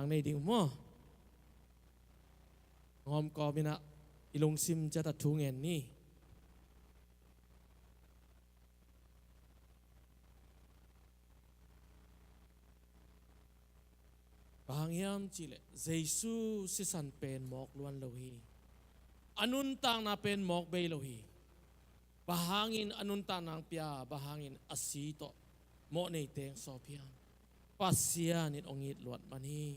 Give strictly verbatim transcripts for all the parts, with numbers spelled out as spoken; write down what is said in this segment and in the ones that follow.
nei ding uh maw? Hong om kawmin ah i lungsim ciat ah thu ngen ni. Bang hang hiam cihleh Jesu sisan pen mawk luan lo hi. A nuntakna pen mawk bei lo hi. Bang hangin a nuntakna hong pia, bang hangin a si tawh mawh nei teng sawp hiam? Pasian in hong it luat man hi.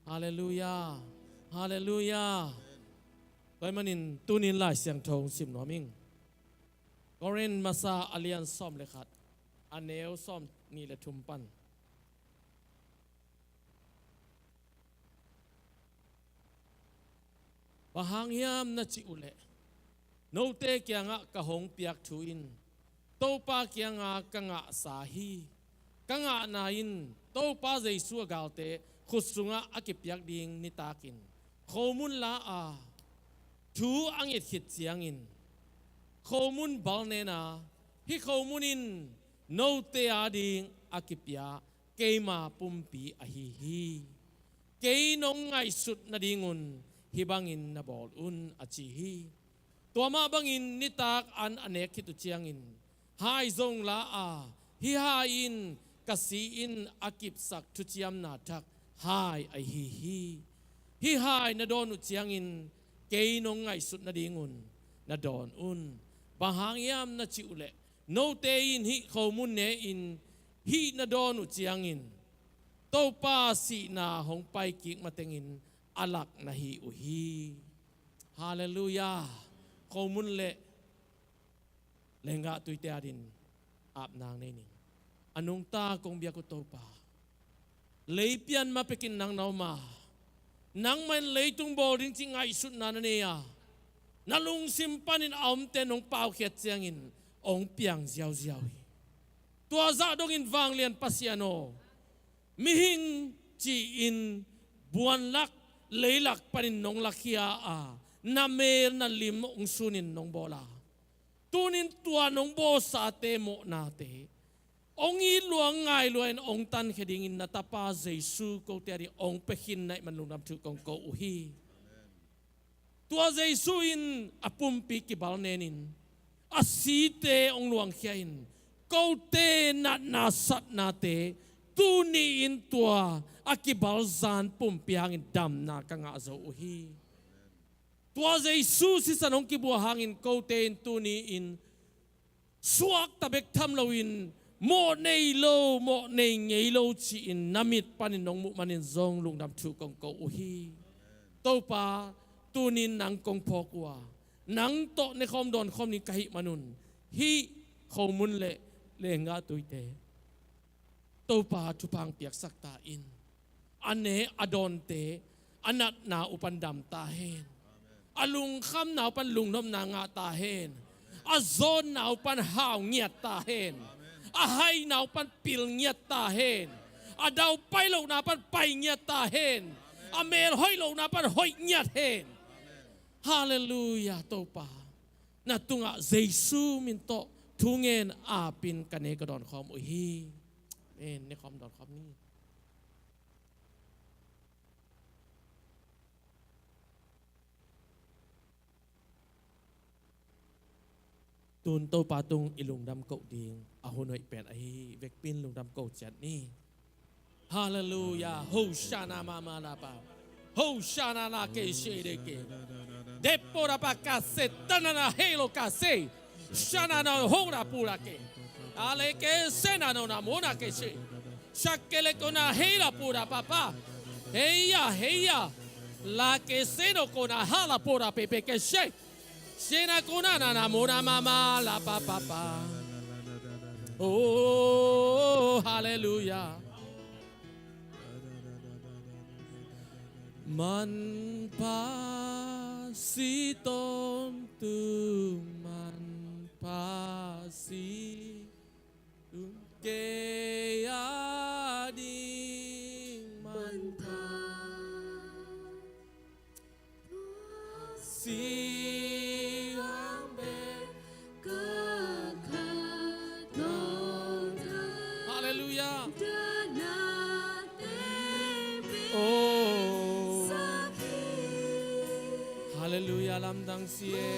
Halleluiah. Halleluiah. Tua ahih manin tunin Lai Siangtho hong sim nuam ing. Korin masa a lian sawm le khat, a neu sawm nih le thum pan. Bang hang hiam na cih uhleh, note kiangah ka hong piak thu in Topa kianga ka ngahsa hi. Ka ngahna in Topa Jesu a galte khut sungah a kipiak ding nitakin khomun la a, thu a nget khit ciangin khomun balnen a, hih khomun in note ading a kipia keima pumpi ahi hi. Kei nong ngaihsut nadingun hih bangin na bawl un, a ci hi. Tua mah bangin nitak an a nek khit uh ciangin hai zong la a, hih hai in ka si in a kipsak thuciamna thak hai ahi hi. Hih hai na dawn uh ciangin kei nong ngaihsut nadingun na dawn un. Bang hang hiam na cih uhleh, note in hih khomun ne-in hih na dawn uh ciangin Topa sihna hong paikik matengin a lak na hi uh hi. Halleluiah. Khomun le lenggah tuite adin apna nei ning. A nungta kong biak uh Topa, lei pian ma pekin nang na om a, nangmah in leitung bawl ding cih ngaihsutna na nei a, na lungsim panin a omte nong paukhiat ciangin hong piang ziauziau hi. Tua zah dongin vanglian Pasian aw, mihing ci-in buanlak leilak panin nong lakhia a, na mel na lim hong sunin nong bawl a, tunin tua nong bawlsate mawhnate hong it lua ngai lua in hong tankhia dingin na Tapa Jesu kote ading hong pia khin na hih man lungdam thu kong ko uh hi. Tua Jesu in a pumpi kibalnenin a site hong luangkhia in kote natna satnate tuni-in tua a kibalzan pumpi hangin damna ka ngah zo uh hi. Tua Jesu sisan hong kibua hangin kote in tuni-in suakta bek tham loin mawh nei lo, mawh nei ngei lo ci-in na mit panin nong muh manin zong lungdam thu kong ko uh hi. Topa, tunin nang kong phawk uh a, nang tawh nekhawm dawnkhawm ding ka hih manun hih khomun le lenggah tuite Topa thupha hong piaksak ta in. A ne a dawnte a natna uh pan dam ta hen. A lungkhamna uh pan lungnopna ngah ta hen. A zawnna uh pan hau ngiat ta hen. A haina uh pan pil ngiat ta hen. A daupai lohna pan pai ngiat ta hen. A mel hoih lohna pan hoih ngiat hen. Halleluiah, Topa. Na tungah Jesu min tawh thu ngen apin ka ne ka dawnkhawm uh hi. Amen. Nekhawm dawnkhawm ni. Tun Topa tung i lungdam koh ding a hun hoih pen ahi vekpin lungdam koh ciat ni. Halleluiah. Hosanna mama lapa. Hosanna la ke she de ke. Depo da pa ka se tanana helo ka se. Shanana ho da pu da ke. Ale ke se na no na mo na ke she. Shakele ko na he la pu da papa. Heya, heya. La ke se no ko na ha la pu da pepe ke she. Sina kuna na na muna mama la pa pa pa. Oh, hallelujah. Manpha si ton tu manpha si. Tum kei a ding manpha si hang be ka kha dong tha. Halleluiah. Da na te be. Oh. Halleluiah, lamdang si e.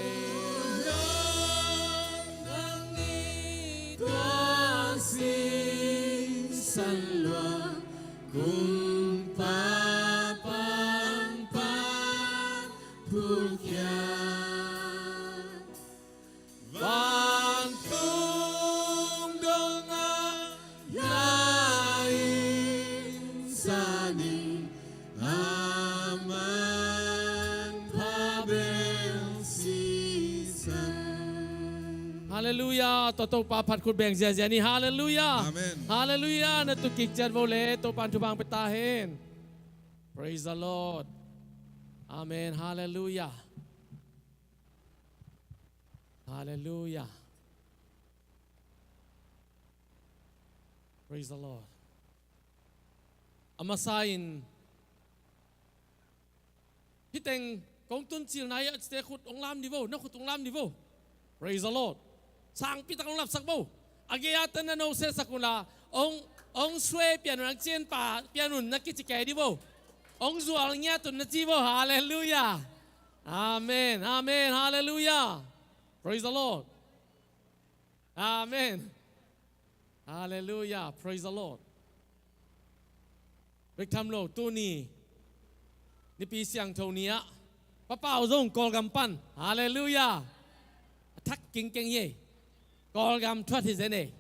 Lamdang ni tua singsan lua, kumpa pan pan phulkiat. Vantung dong a na insan in, aman pha bel sisan. Halleluiah. Tua Topa phat khut beng ziazia ni. Halleluiah. Amen. Halleluiah. Na tun kik ciat vo le, Topa in thupha hong pia ta hen. Praise the Lord. Amen. Halleluiah. Halleluiah. Praise the Lord. A masa in, hih teng kong tun cil nai a cite khut hong lam ni vo, na khut hong lam ni vo. Praise the Lord. Sangpi tak hong lapsak vo. A gei a tan na no sehsak un la, hong, hong sue pian un, hong cin pa pian un na kici kei ni vo. Hong zual ngiat un na ci vo. Halleluiah. Amen. Amen. Halleluiah. Praise the Lord. Amen. Halleluiah. Praise the Lord. Bek tham lo, tuni Nipi siangtho ni ah Papau zong Kawlgam pan. Halleluiah. A thak kingkeng hi ei. Kawlgam thuat hi zen ei.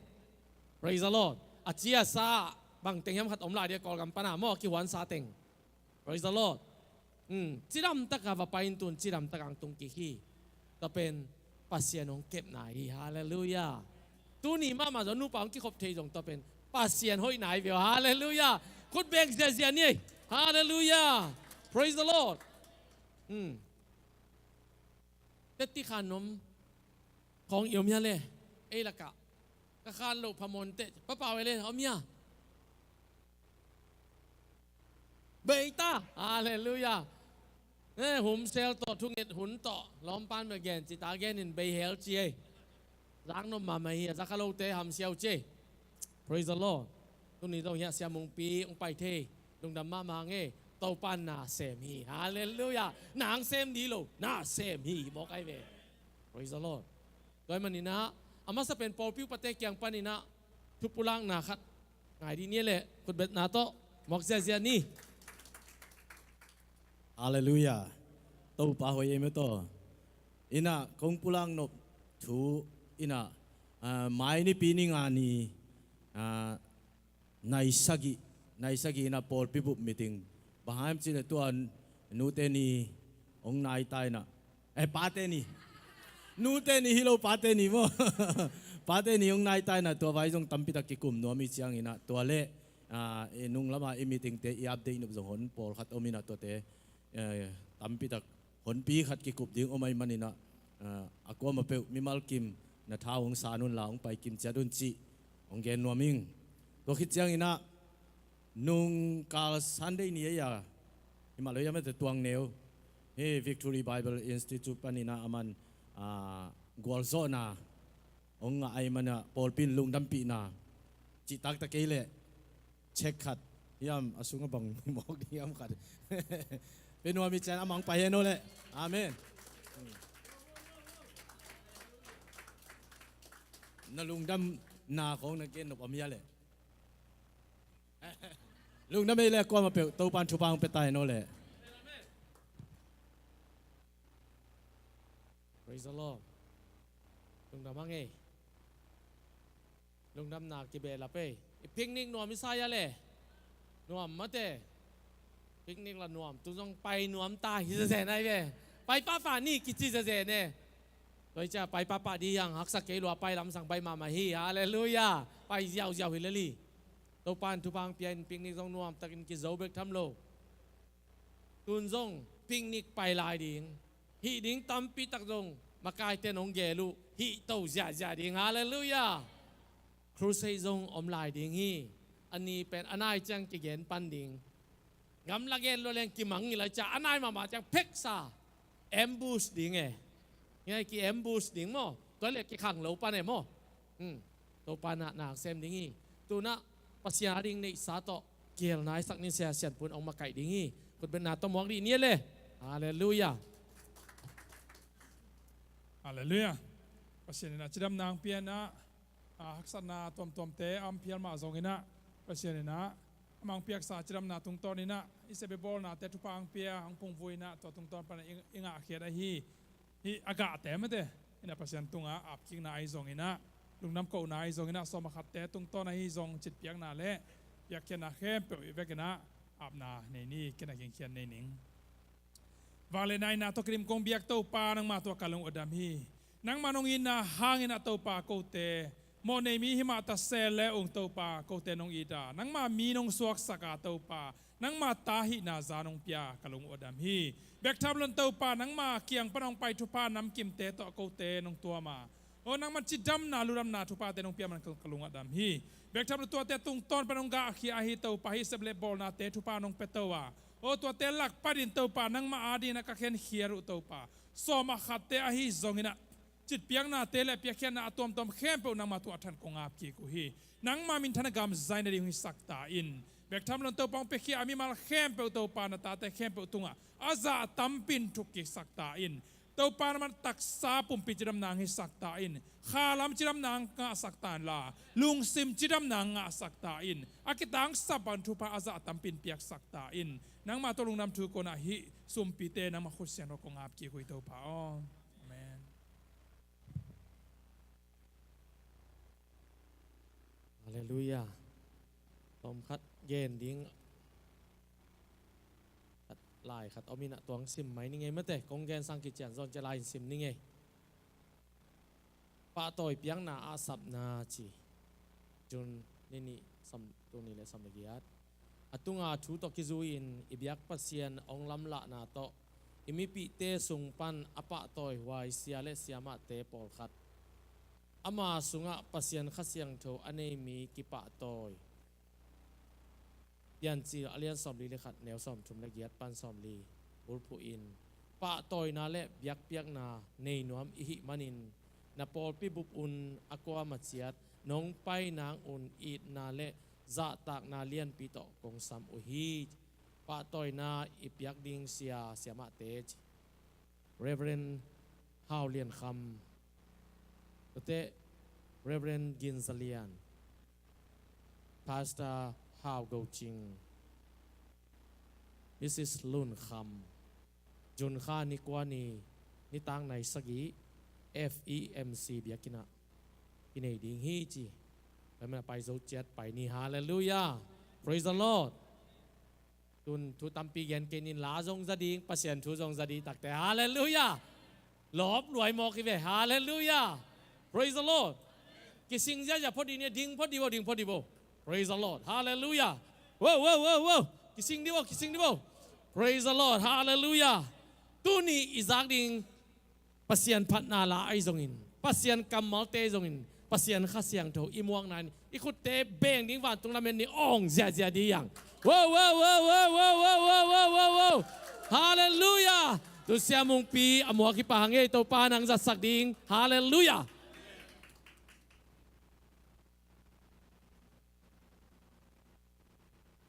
Praise the Lord. A ci a sa bang teng hiam khat om lai dia Kawlgam pan a maw, a kihuan sa teng. Praise the Lord. Hmm, cidam taka va pai in tun, cidam taka hong tung kik hi. Tua pen Pasian hong kepna hi. Halleluiah. Tuni mahmah zong nupa hong kikhop thei zong tua pen Pasian hoihna hi ve aw. Halleluiah. Khut beng ziazia ni ei. Halleluiah. Praise the Lord. Hmm. Teti khan nom khawng i om hia le? Ei lakah ka khan loh phamawh teh, Papau ei le om hia? Bei ta. Halleluiah. Eh, humsel tawh, thunget hun tawh, lawmpan bel gen ci ta, gen in bei hel ci ei. Zak nop mahmah hi a, zak kha lote hamsiau ci ei. Praise the Lord. Tuni zong hiah Sia Mungpi hong pai thei. Lungdam mahmah hang ei. Topa in na sem hi. Halleluiah. Nang sem dih lo, na sem hi mawk ai ve. Praise the Lord. Tua ahih manin ah, a masa pen pawlpi upate kiang panin ah thupulakna khat ngai dih ni leh, khutbetna tawh muak ziazia ni. Halleluiah. Topa hoih ei mah tawh. Inah kong pulak nop thu inah, ah, mai Nipi ni nga ni, ah, nai sagih, nai sagih inah pawlpi bup meeting. Bang hang hiam cih leh tua nute ni hong nai ta inah, eh, pate ni. Nute ni hi lo, pate ni maw. Pate ni hong nai ta inah tua vai zong tampi tak kikum nuam hi ciang inah tua leh, ah, i nung lamah i meeting te i update nop zong hon pawlkhat om inah tuate, eh, tampi tak honpi khat kikup ding om ahih manin ah, ah, a kuamah peuh mimal kim na tha uh hong san un la, hong pai kim ciat un cih hong gen nuam ing. Tua khit ciang inah nungkal Sunday ni ei a, himah lo hiam, a te tuang neu hi Victory Bible Institute panin ah aman, ah, gualzawhna hong ngah ahih manin ah pawlpi in lungdampihna cih taktak kei leh check khat hiam, a sungah bang mawk ding hiam khat. Pia nuam hi ciang amah hong pai hen aw leh. Amen. Na lungdamna khawng na gen nop om hia leh? Lungdam ei leh, kuamah peuh Topa in thupha hong pia ta hen aw leh. Praise the Lord. Lungdam hang ei. Lungdamna kibehlap ei. I picnic nuam i sa hia leh? Nuam mate. Picnic la nuam, tu zong pai nuam ta hi zezen ai ve. Pai pahpah ni kici zezen e. Tua hi ciang pai pahpah dih hiang, haksa kei lua, pai lamsang baih mahmah hi. Halleluiah. Pai ziauziau hi lel hi. Topa in thupha hong pia in picnic zong nuamtakin kizo bek tham lo. Tun zong picnic pai lai ding, hih ding tampi tak zong makaite in hong gel uh, hih to ziahziah ding. Halleluiah. Crusade zong om lai ding hi. A ni pen a nai ciang kigen pan ding. Gamla gen lua leng kimang ngilh lai ciang a nai mahmah ciang pheksa, ambush ding e. Ngai ki ambush ding maw. Tua leh kikhang lo pan e maw. Hmm. Topa in ah na sem ding hi. Tu-in ah Pasian a ding neihsa tawh kihelnaisak ni. Sia Sian Pun hong makaih ding hi. Khutbetna tawh muak dih ni leh. Halleluiah. Halleluiah. Pasian in ah cidamna hong pia in ah, a, haksatna tuamtuamte a om phial mah zongin ah, Pasian in ah amah hong piaksa cidamna tungtawn in ah i sepbia bawlnate thupha hong pia, hong phungvui in ah, tua tungtawn pan i, i ngahkhiat ahi hih a gahte mate in ah Pasian tungah apkikna ahi zongin ah, lungdam kohna ahi zongin ah, sawm a khatte tungtawn ahi zong citpiakna le piakkhiatna khempeuh i vekin ah apna nei ni. Kei na gingkhiat nei ning. Vangliatna in ah tawh kidim kong biak Topa, nangmah tungah ka lung a dam hi. Nangmah nong itna hangin ah Topa, kote mawhnei mi hi mah ta se le ung Topa, kote nong it a, nangmah mi nong suaksak a Topa, nangmah ta hihna za nong pia, ka lung uh a dam hi. Bek tham loin Topa, nangmah kiang pan hong pai thupha namkimte tawh kote nong tuam a, aw, nangmah cidamna, ludamna thuphate nong pia man ka, ka lung a dam hi. Bek tham loin tuate tungtawn pan hong gahkhia ahi Topa, hih sep le bawlnate thupha nong pia to a, aw, tuate lak panin Topa, nangmah adingin ah ka khenkhiat uh Topa, sawm a khatte ahi zongin ah, citpiaknate le piakkhiatna a tuamtuam khempeuh nangmah tungah than kong apkik uh hi. Nangmah minthan a gam zai nading hong hisak ta in. Bek tham loin Topa, hong piakhia a mimal khempeuh Topa, na tate khempeuh tungah a zah tampin thukkiksak ta in. Topa, nangmah taksa pumpi cidamna hong hisak ta in. Khalam cidamna hong ngahsak ta in la, lungsim cidamna hong ngahsak ta in. A kitangsap bang thupha a zah tampin piaksak ta in. Nangmah tawh lungdam thu kong a, hih sumpite nangmah khut siangtho kong apkik uh hi Topa aw. Amen. Halleluiah. Tawm khat gen ding khat, lai khat om in ah, tua hong sim mai ni ngei mate. Kong gen sang kician zong cia lai in sim ni ngei. Pahtawi piakna a sapna ci. June ni nih, sawm, tul nih le sawm le giat. A tunga thu tawh kizui-in i biak Pasian hong lamlahna tawh i mipihte sung pan a pahtawihuai sia le siamahte pawlkhat, ama sungah Pasian Kha Siangtho a nei mi kipahtawi. Piancil a lian sawmli le khat, neu sawmthum le giat pan sawmli bulphuh in, pahtawina le biakpiakna nei nuam i hih manin, na pawlpi bup un a kuama ciat nong pai nang un itna le zahtakna lianpi tawh kong sam uh hi. Pahtawina i piak ding sia, siamahte ci. Reverend Hau Lian Kham, tate Reverend Gin Za Lian, Pastor Hau Go Cing, Missus Lun Kham, June kha ni kua ni, nitak nai sagih, F E M C biakinn ah kinei ding hi ci. Pai mana pai zo ciat pai ni. Halleluiah. Praise the Lord. Tun thu tampi gen kei ning, la zong za ding, Pasian thu zong za ding takte. Halleluiah. Lawp luai mawk hi ve. Halleluiah. Praise the Lord. Kising ziazia phot ding ni, ding phot ding vo, ding phot ding vo. Praise the Lord. Halleluiah. Wo, wo, wo, wo. Kising ding vo, kising ding vo. Praise the Lord. Halleluiah. Tuni i zak ding Pasian phatna la ahi zongin, Pasian kammalte ahi zongin, Pasian Kha Siangtho i muakna in i khutte beng ding, vantung lamen ni awng ziazia ding hi hang. Wo, wo, wo. Halleluiah. Tu sia Mungpi a muak hi pah hang ei, Topa nang zatsak ding. Halleluiah.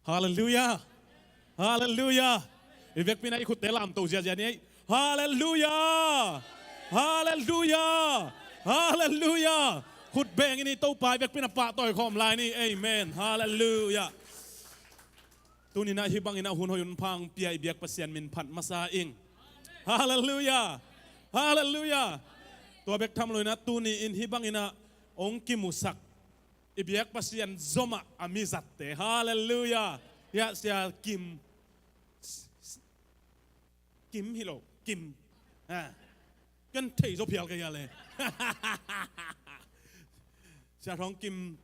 Halleluiah. Halleluiah. I vekpi-in ah i khutte lamto ziazia ni ei. Halleluiah. Halleluiah. Halleluiah. Khut beng in i Topa i vekpi-in ah pahtawi khawm lai ni. Amen. Halleluiah. Tuni-in ah hih bangin ah hun hoih hun pha hong pia i biak Pasian min phat masa ing. Halleluiah. Halleluiah. Tua bek tham loin ah tuni-in hih bangin ah hong kimusak i biak Pasian zom ah a mizatte. Halleluiah. Hiah Sia Kim. Kim hi lo, Kim. Ha. Kan thei zo phial ka hia le. Sia Thawng Kim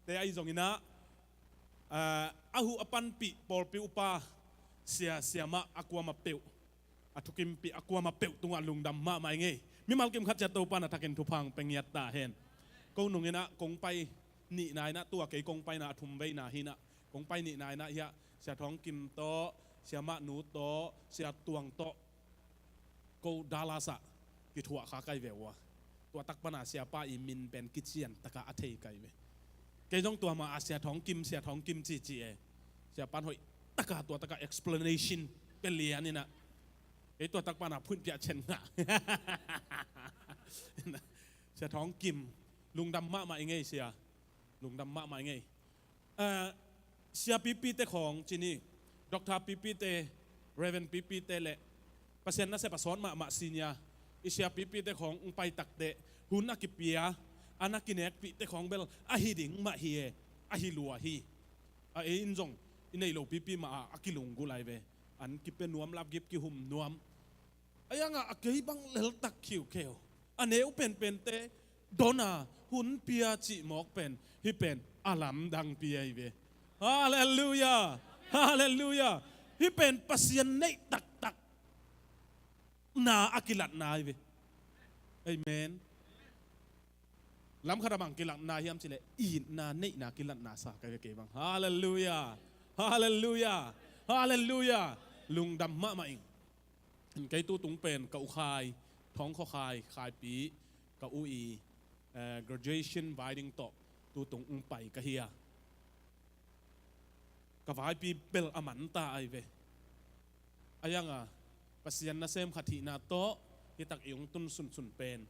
te ahi zongin ah, a, a huh a panpih pawlpi upa, sia, siamah a kuamah peuh, a thukimpih a kuamah peuh tungah lungdam mahmah ing ei. Mimal kim khat ciat Topa in a thakin thupha hong pia ngiat ta hen. Ko nung in ah kong pai nihna in ah, tua kei kong paina a thum veina hi in ah, kong pai nihna in ah hiah Sia Thawng Kim tawh, Siamah Nu tawh, Sia Tuang tawh, ko Dallas ah kithuah kha kai ve ua. Tua tak pan a siapa i min pen kician taka a thei kai ve. Kei zong tua mah a Sia Thawng Kim, Sia Thawng Kim cici e. Siapa in hoih taka, tua taka explanation pia lian in ah, Kei tua tak pana phuin piah cen ngah. Sia Thawng Kim, lungdam mahmah i ngei sia. Lungdam mahmah i ngei. Eh, sia pipite khawng cini, Doctor pipite, Reverend pipite le Pasian nasep a sawt mahmah senior i sia pipite khawng hong pai takteh hun a kipia, an a kinekpihte khawng bel ahi ding mah hi e, ahi lua hi. A ei in zong i neih lo pipi mah a, a kilunggulh lai ve. An kipia nuam, lapgip kihum nuam. A yangah a kei bang leltak khiukheu. A neu penpente dona hun pia cih mawk pen, hih pen a lamdang pia hi ve. Halleluiah. Halleluiah. Hih pen Pasian neih taktak na a kilatna hi ve. Amen. Lam khat a bang kilatna hiam cileh, itna neihna kilatna sa ka hi ve kei bang. Halleluiah. Halleluiah. Halleluiah. Lungdam mahmah ing. Kei tutung pen ka u Khai, Thawng Khaw Khai, Khaipi, ka u i, eh, graduation vai ding tawh tutung hong pai ka hi a, ka vaipi bel a manta ahi ve. A yangah Pasian nasem khat hihna tawh hih tak i hong tun sunsun pen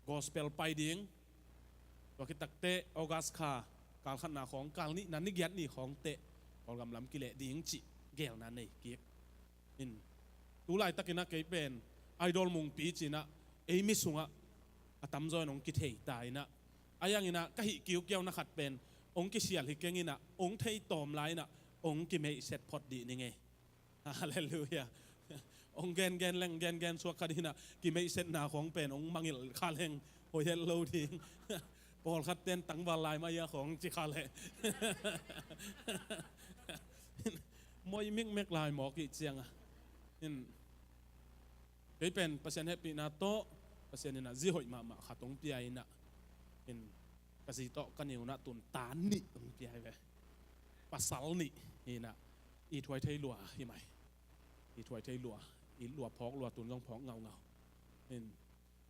gospel pai ding. Tua khit takteh August kha kal khatna khawng, kal nihna ni giat ni khawng teh Kawlgam lam kileh ding cih geelna nei kik. In, tu laitakinah kei pen Idol Mungpi cinah ei mi sungah a tamzaw in hong kithei ta inah, a yanginah ka hih kiukiauna khat pen hong kisial hi keng inah, hong thei tawm lai inah hong kimeihset phot dih ning ei. Halleluiah. Hong gengen leng, gengen suak kha dinah kimeihsetna khawng pen hong mangilh kha leng hoih het lo ding. Pawlkhat ten tangval lai mah ia khawng ci kha leh moi mikmek lai mawk ih cianga. In, kei pen Pasian hehpihna tawh Pasian inah zi hoih mahmah khat hong pia inah, in, ka zi tawh ka neu nah tun ta nih hong pia hi ve. Pasal nih hinah, i thuai thei lua hi mai. I thuai thei lua, i lua phawk lua, tun zong phawk ngaungau. In,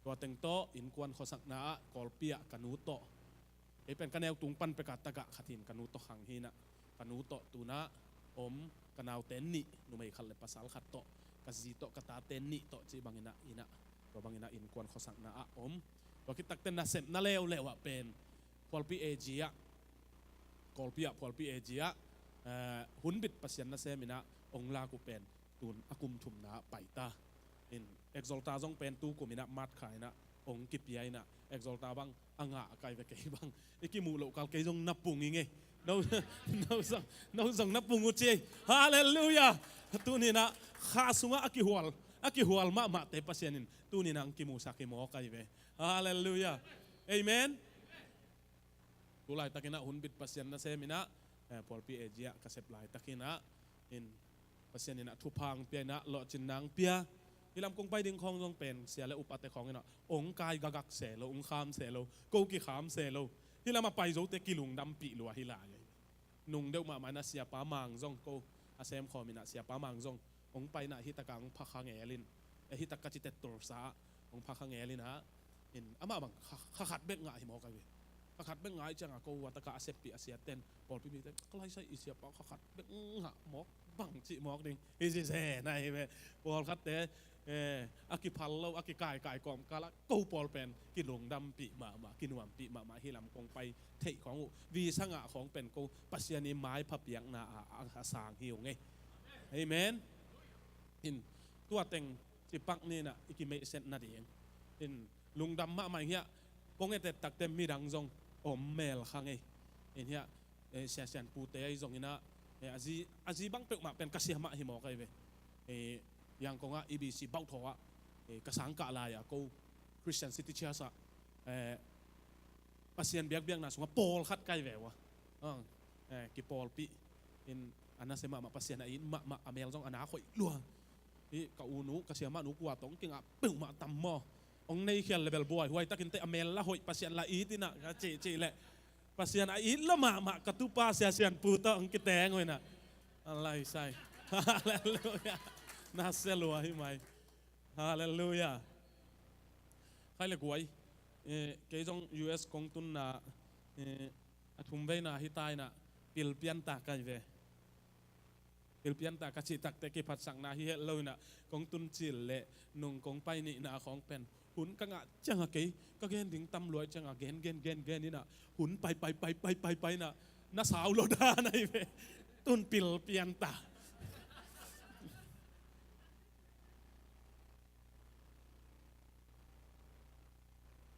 tua teng tawh innkuan khuasakna ah Kawlpi ah ka nu tawh, kei pen ka neu tung pan peka tagah khat hin ka nu tawh khang hinah, ka nu tawh tunah om, ka naute nih, numei khat le pasal khat tawh, ka zi tawh, ka tate nih tawh cih banginah inah, tua banginah innkuan khuasakna ah om. Tua khit takteh nasepna leuleu ah pen Phualpi A G ah, Kawlpi ah Phualpi A G ah, eh, hunbit Pasian nasem inah hong lak uh pen tun a kum thumna ah pai ta. In, Exalta zong pen tu kum inah mat kha inah hong kipia inah, Exalta bang a ngah a kai ve kei bang. I kimuh loh kal kei zong na pung i ngei. No, no zong, no zong na pung uh ci ei. Halleluiah. Tuninah kha sungah a kihual, a kihual mahmahte Pasian in tuninah hong kimusak hi mawk ahi ve. Halleluiah. Amen. Tu laitakinah hunbit Pasian nasem inah, eh, Phualpi A G ah ka sep laitakinah, in, Pasian inah thupha hong pia inah, lawhcinna hong pia. Hih lam kong pai ding khawng zong pen sia le upate khawng inah hong kai gagak se lo, hong kham se lo, ko kikham se lo. Hih lam a pai zote kilungdampih lua hi lai. Nung deuh mahmah inah Siapa Mang zong ko a semkhawm inah Siapa Mang zong hong pai inah hih takah hong pha kha ngel in, eh, hih tak ka ci tet Tulsa ah hong pha kha ngel inah, in, amah bang kha, kha khat bek ngah hi mawk ahi ve. Kha khat bek ngah ih ciangah ko a takah a seppih a siaten, pawlpi mite, ka laisai i siapa kha khat bek ngah mawk bang cih mawk ding hi ci zen ahi ve. Pawlkhatte, eh, a kiphal lo, a kikaikai kawmkal ah ko pawl pen kilungdampih mahmah, kinuampih mahmah. Hih lam kong pai theih khawng uh, visa ngah khawng pen ko Pasian i maipha piakna a, a, a sang hi ung ei. Amen. In, tua teng cipak ninah i kimeihset nading, in, lungdam mahmah ing. Hiah kong etet takte midang zong om mel kha ngei. In, hiah, eh, Sia Sian Pute ahi zonginah, eh, a zi, a zi bang peuhmah pen ka siamah hi mawk ahi ve. Eh, Yangon ah E B C bauhthaw ah, eh, ka sangkah lai-ah ko Christian City Church ah, eh, Pasian biakbiakna sungah pawlkhat kai ve uh a, ah, eh, kipawlpih in, a nasia mahmah, Pasian a it mahmah, a mel zong a nak hoih lua. Hih ka unu, ka siamah nu kua tawh hong kingah peuhmah tam maw? Hong neikhial le bel buaihuai takin teh, a mel la hoih, Pasian la it inah ka cihcih leh, Pasian a it lua mahmah ka tupa Sia Sian Pu tawh hong kiteng uh inah. A laisai. Halleluiah. Nasia lua hi mai. Halleluiah. Khai le guai, eh, kei zong U S kong tunna, eh, a thumveina hi ta inah, pil pianta kai ve. Pilpian ta ka cih takte kiphatsakna hi het lo inah, kong tun cil leh nung kong pai nihna khawng pen hun ka ngah ciangah kei ka gen ding tam luai ciangah gen gen gen gen inah hun pai pai pai pai pai pai inah na sau lo dan ahi ve. Tun pilpian ta.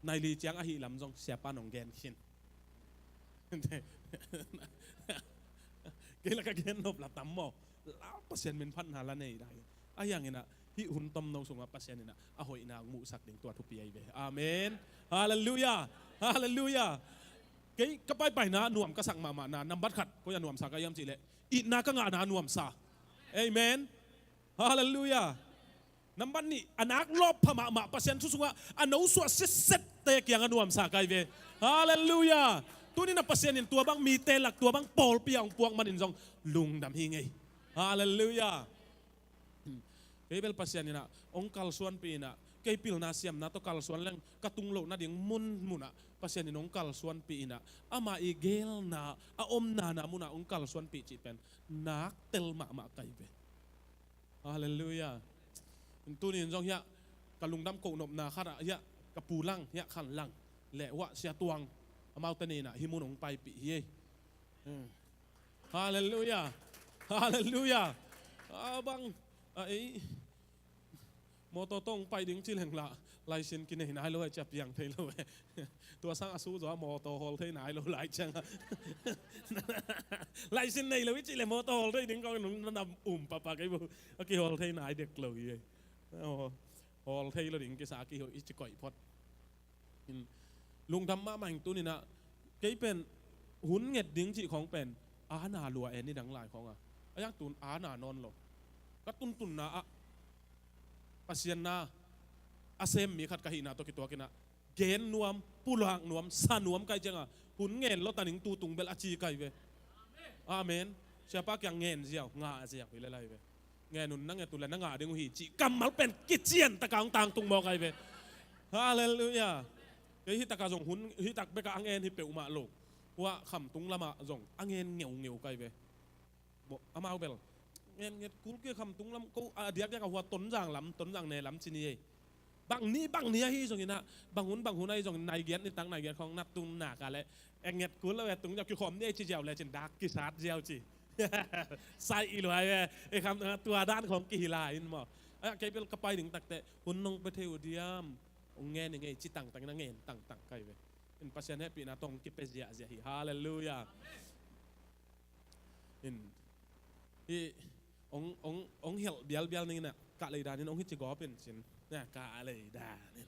Nai li ciang ahi lam zong siapa nong gen khin. Kei la ka gen nop la tam maw? La Pasian min phatna la nei lai. A hiang inah hih hun tomno sungah Pasian inah a hoihna hong muhsak ding tua thupi ahi ve. Amen. Halleluiah. Halleluiah. Kei ka paipaina nuam ka sak mahmahna nambat khat koi a nuamsa ka hiam cihleh itna ka ngahna nuamsa. Amen. Halleluiah. Nambat nih, a nak lawp pha mahmah Pasian thu sungah a nosuah sitsette kiangah nuamsa ka hi ve. Halleluiah. Tunin a Pasian in tua bang mite lak tua bang pawlpi a hong puak manin zong lungdam hi ngei. Halleluiah. Kei bel Pasian inah hong kalsuanpih inah kei pilna siamna tawh kalsuan leng ka tung loh nading munmunah Pasian in hong kalsuanpih inah ama i gelna a omnana munah hong kalsuanpih cih pen nak tel mahmah ka hi ve. Halleluiah. Tunin zong hiah ka lungdam kohnopna khatah hiah ka pulang hiah khanlang leh uah siatuang amaute ninah hih mun hong paipih hi. Halleluiah. Halleluiah. A bang a ei mawtaw tawh hong pai ding ci leng lah laisin kinei nai lo e, cia piang thei lo e. Tua sang a su zaw a mawtaw hawl thei nai lo lai ciangah laisin nei lo i cih leh mawtaw hawl thei ding kong nung na nam um papa kei bo. A kihawl thei nai dek lo hi. Hawl thei lo ding kisa a kihawl i ci koih phot. Lungdam mahmah ing tuninah kei pen hun nget ding cih khawng pen ana lua e nidang lai khawngah a yang tun ana nawn lo. Ka tuntunna ah Pasian na a sem mi khat ka hihna tawh kituakinah gen nuam, pulak nuam, sa nuam kai cianga hun ngen lo taning tutung bel a ci kai ve. Amen. Siapa kiang ngen ziau ngah ziau hi le lai ve. Ngen un na nget uh le na ngah ding uh hi cih kammal pen kician taka hong tangtung mawk ai ve. Halleluiah. Kei hitakah zong hun hitak bekah a ngen hi peuhmah lo. Huah khamtung lamah zong a ngen ngeungeu kai ve. Amau bel ngen nget kul kei khamtung lam ko a diakdiakah huah Tonzang lam, Tonzang ne lam ci ni ei. Bang ni bang ni ahi zonginah bang hun bang hun ahi zongin nai giat nitak nai giat khawng na tung nak a leh e nget kul lo e tung ziau kikhawm ni ei ci ziau le cin dak kisat ziau ci. Sai i luai e e kham tua dan khawng kihi lai in maw. A kei bel ka pai ding takteh hun nong pe thei uh diam. Hong ngen i ngei ci tangtangin a ngen tangtang kai ve. In Pasian hehpihna tawh hong kipia ziahziah hi. Halleluiah. In hih hong hong hong helh bialbial ninginah kah lei danin hong hi ci gawp in cin. Na kah lei danin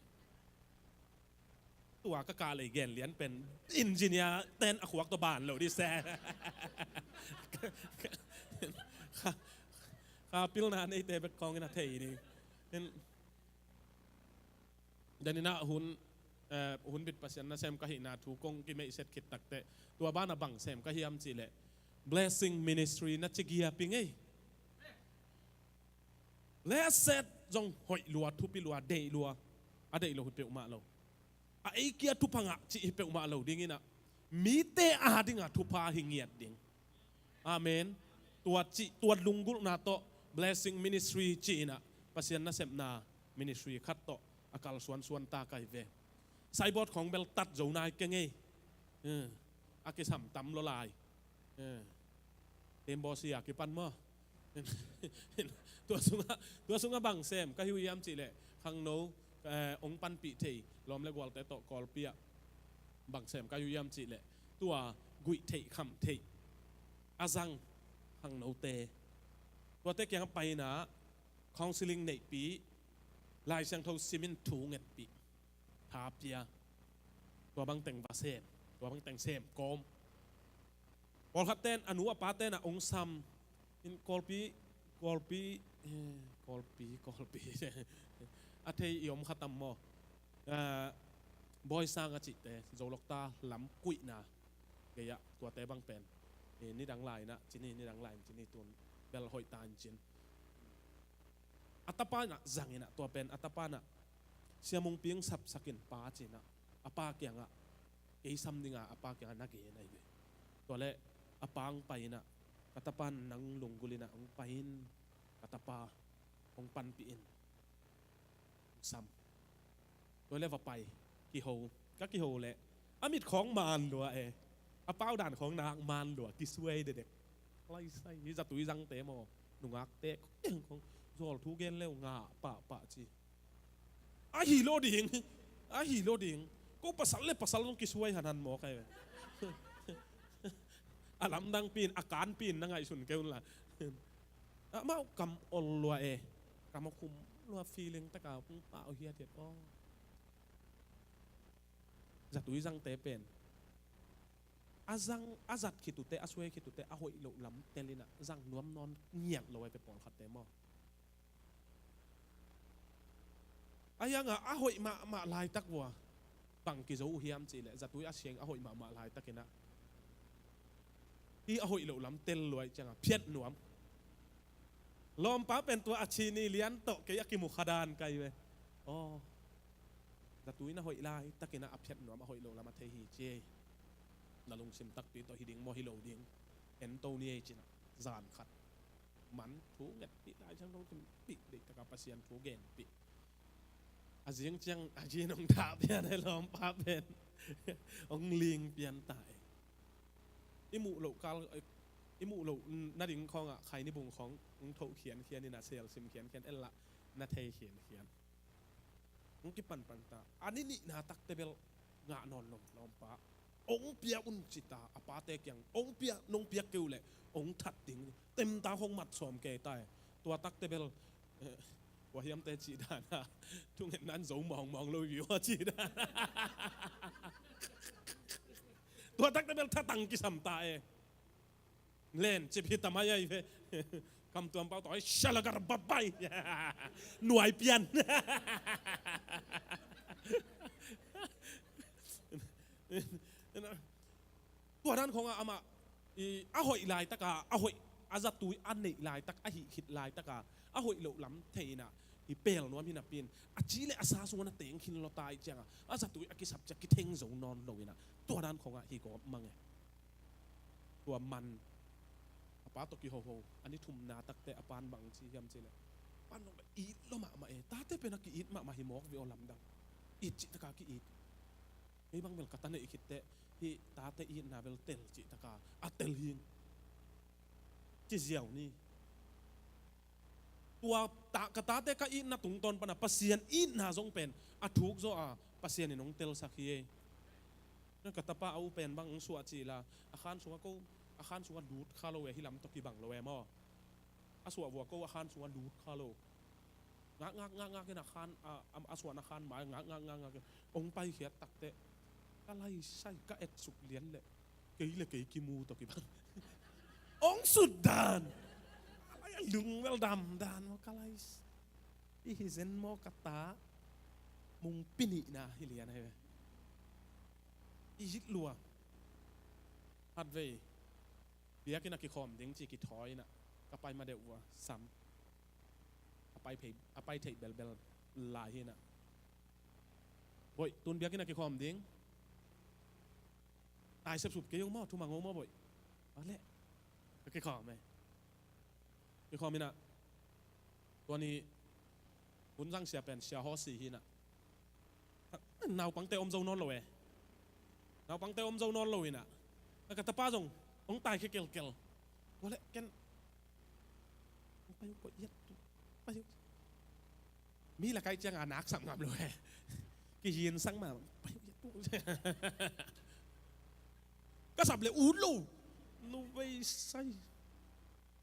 tua ka kah lei gen lian pen engineer ten a khuak tawh ban lo dih se. Kha pilna neite bek kawngin a thei ni. Daninah hun hun bit Pasian nasem ka hihna thu kong kimeihset khit takteh tua banah bang sem ka hiam cihleh blessing ministry na ci giap i ngei. Leset zong hoih lua, thupi lua, deih lua, a deih lo hi peuhmah lo. A eikia thupha ngah cih hi peuhmah lo dinginah mite a dingah thupha hi ngiat ding. Amen. Tua cih tua lunggulhna tawh blessing ministry cihinah Pasian nasepna ministry khat tawh a kalsuansuan ta ka hi ve. Saibawt khawng bel tat zo nai keng ei. A kisam tam lo lai. Tembaw si a kipan maw? Tua sungah tua sungah bang sem ka hi uh hiam cihleh khangno hong panpih thei lawm le gualte tawh Kawlpi ah bang sem ka hi uh hiam cihleh tua guih theih khamh theih a zang khangnote tuate kiangah paina counseling neihpih Lai Siangtho simin thu ngetpih tha pia. Tua bang teng va sem, tua bang teng sem kawm. Pawlkhat ten a nu a pa tenah ong sam in Kawlpi, Kawlpi, eh, Kawlpi, Kawlpi a thei i om khatam maw? Bawi sang a cihte Zolokta lam kuihna gei-ah tuate bang pen nidang lai-inah cini, nidang lai-in cini, tun bel hoih ta in cin. A tapa inah zanginah tua pen a tapa inah Sia Mungpi ong sapsakin pa cinah a pa kiangah kei sam dinga a pa kiangah na gen ahi ve. Tua leh a pa ong pai inah Ka tapa in nang lunggulh in ah hong pai in, ka tapa hong panpih in, hong sam. Tua leh va pai, kiho. Ka kiho leh a mit khawng man lua e. A pau dan khawng nak man lua, kisuai dekdek. Lai sai, hih zatui zangte maw, nungakte khawng zawl thu gen leh ngah pahpah ci. Ahi lo ding, ahi lo ding. Ko pasal leh pasal zong kisuai hanhan mawk ai ve. A lamdang pi in, a kan pi in na ngaihsun kei un la. Amau kam ol lua e. Kam a khum lua, feeling taka hong pau hiathiat aw. Zatui zangte pen a zang, a zat khit uh teh, a suai khit uh teh, a hoih loh lam tel in ah zang nuam nawn ngiat lo ai ve pawlkhatte maw. A hiang a, a hoih mahmah laitak vua bang kizo uh hiam cih leh, zatui a siang a hoih mahmah laitak in ah, hih a hoih loh lam tel lua ahih ciang a phiat nuam. Lawmpa pen tua a ci ni lian tawh kei a kimu kha dan kai ve. Aw, zatui na hoih laitak in ah a phiat nuam, a hoih loh lam a thei hi ci ei. Na lungsim takpi tawh hi ding maw, hi lo ding, en to ni ei ci in ah, zan khat man thu ngetpih lai ciang, lungsim pih deih taka Pasian thu genpih. A zing ciang a zi in hong dah pian e, lawmpa pen hong ling pian ta e. I muh loh kal, i muh loh nading khawng ah Khaini bung khawng hong thoh khiankhian in ah, sel sim khiankhian en lah, na thei khiankhian. Hong kipanpan ta. A ni nihna takte bel ngah nawn lo, lawmpa. Hong pia un ci ta, a pate kiang. Hong pia, nong piak kei uh leh hong that ding. Temta hong mat sawm kei ta e. Tua takte bel, eh, Kua Hiamte cih dan a, thungetna in zo mawngmawng lo hi uh a cih dan. Tua takte bel thatang kisam ta e. Len cip hi ta mai ai ve. Kamtuam pau tawh, "Shalagarababai." Nuai pian. Tua dan khawng ah amah, i, a hoih laitaka, a hoih, a zatui a neih laitak, a hih khit laitaka a hoih loh lam thei in ah, hi pel nuam hi napi in, a ci leh a sa sungah na teng khin lua ta ahih ciang a, a zatui a kisap ciang kitheng zo nawn lo in ah, tua dan khawng ah hi gawp mang e. Tua man, a pa tawh kihoho, a ni thumna takte a pa'n bang ci hiam cih leh, a pa'n bang, "It lua mahmah e, tate pen a ki-it mahmah hi mawk ve aw, lamdang. It cih taka ki-it. Kei bang bel ka ta neih khit teh, hih tate itna bel tel cih taka a tel hing," ci ziau ni. Tua ta, ka tate ka itna tungtawn pan a Pasian itna zong pen a thuk zaw a, Pasian in hong telsak hi ei. Ka tapa a u pen bang hong suah ci la, a khan sungah ko, a khan sungah lut kha lo e, hih lam tawh kibang lo e maw. A suah vua ko a khan sungah lut kha lo. Ngak, ngak, ngak, ngak in a khan, a, a, a suahna khan mai, ngak, ngak, ngak, ngak in hong paikhiat takteh, ka laisai, ka etsuk lian leh kei leh kei kimu tawh kibang. Hong sut dan. A lai a lung bel dam dan maw, ka laisai. I hi zen maw ka ta. Mungpi nihna hi lian hi ve. I it lua. Khatvei biakinn ah kikhawm ding ci kithawi in ah, ka pai ma deuh uh a, sam. A pai phei, a pai theih belbel lai hi in ah, "Boih, tun biakinn ah kikhawm ding. Ai sepsup kei ung maw, thumang ung maw, boih." A leh ka kikhawm e. Kikhawm in ah, tua ni hun zang sia pen sia haw si hi in ah, naupangte om zo nawn lo e. Naupangte om zo nawn lo in ah, ka tapa zong hong taikhia kelkel. Tua leh ken, "Hong pai uh, pai uh, pai uh." Mi lak ahih ciang a nak sap ngam lo e. Kihin sang mah, "Pai uh, pai uh." Ka sap leh ut lo. Nu vei sai.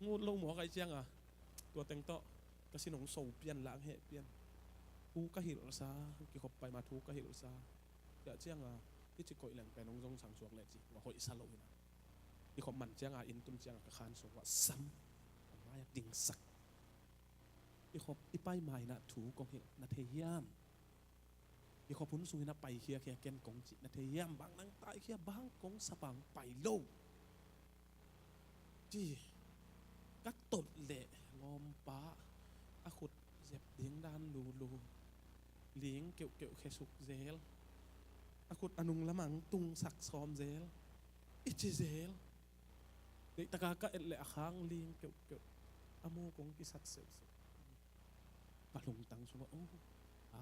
Ngut lo mawk ahih ciang a, tua teng tawh ka sin hong so pian, lang heh pian. Thu ka hilhsa, kikhop pai ma thu ka hilhsa. Tua ciang a, hih ci koih leng pen hong zong sang suak leh ci, tua hoihsa lo in ah, kikhop man ciang a, inn tun ciang a ka khan sung uah sam, ka mai ah dingsak. Kikhop i pai ma in ah thu kong hilh, na thei hiam? Kikhop hun sung in ah paikhia khia ken kong cih, na thei hiam? Bang nang taikhia, bang kong sap a hong pai lo, ci. Ka tot leh lawmpa, a khut zep ding dan lulu, ling keuhkeuh khesuk zel, a khut a nung lamah hong tungsak sawm zel, i ci zel. Deihtaka ka et leh a khang ling keuhkeuh, a mu kong kisat seuhseuh. Ka lungtang sungah, oh, a,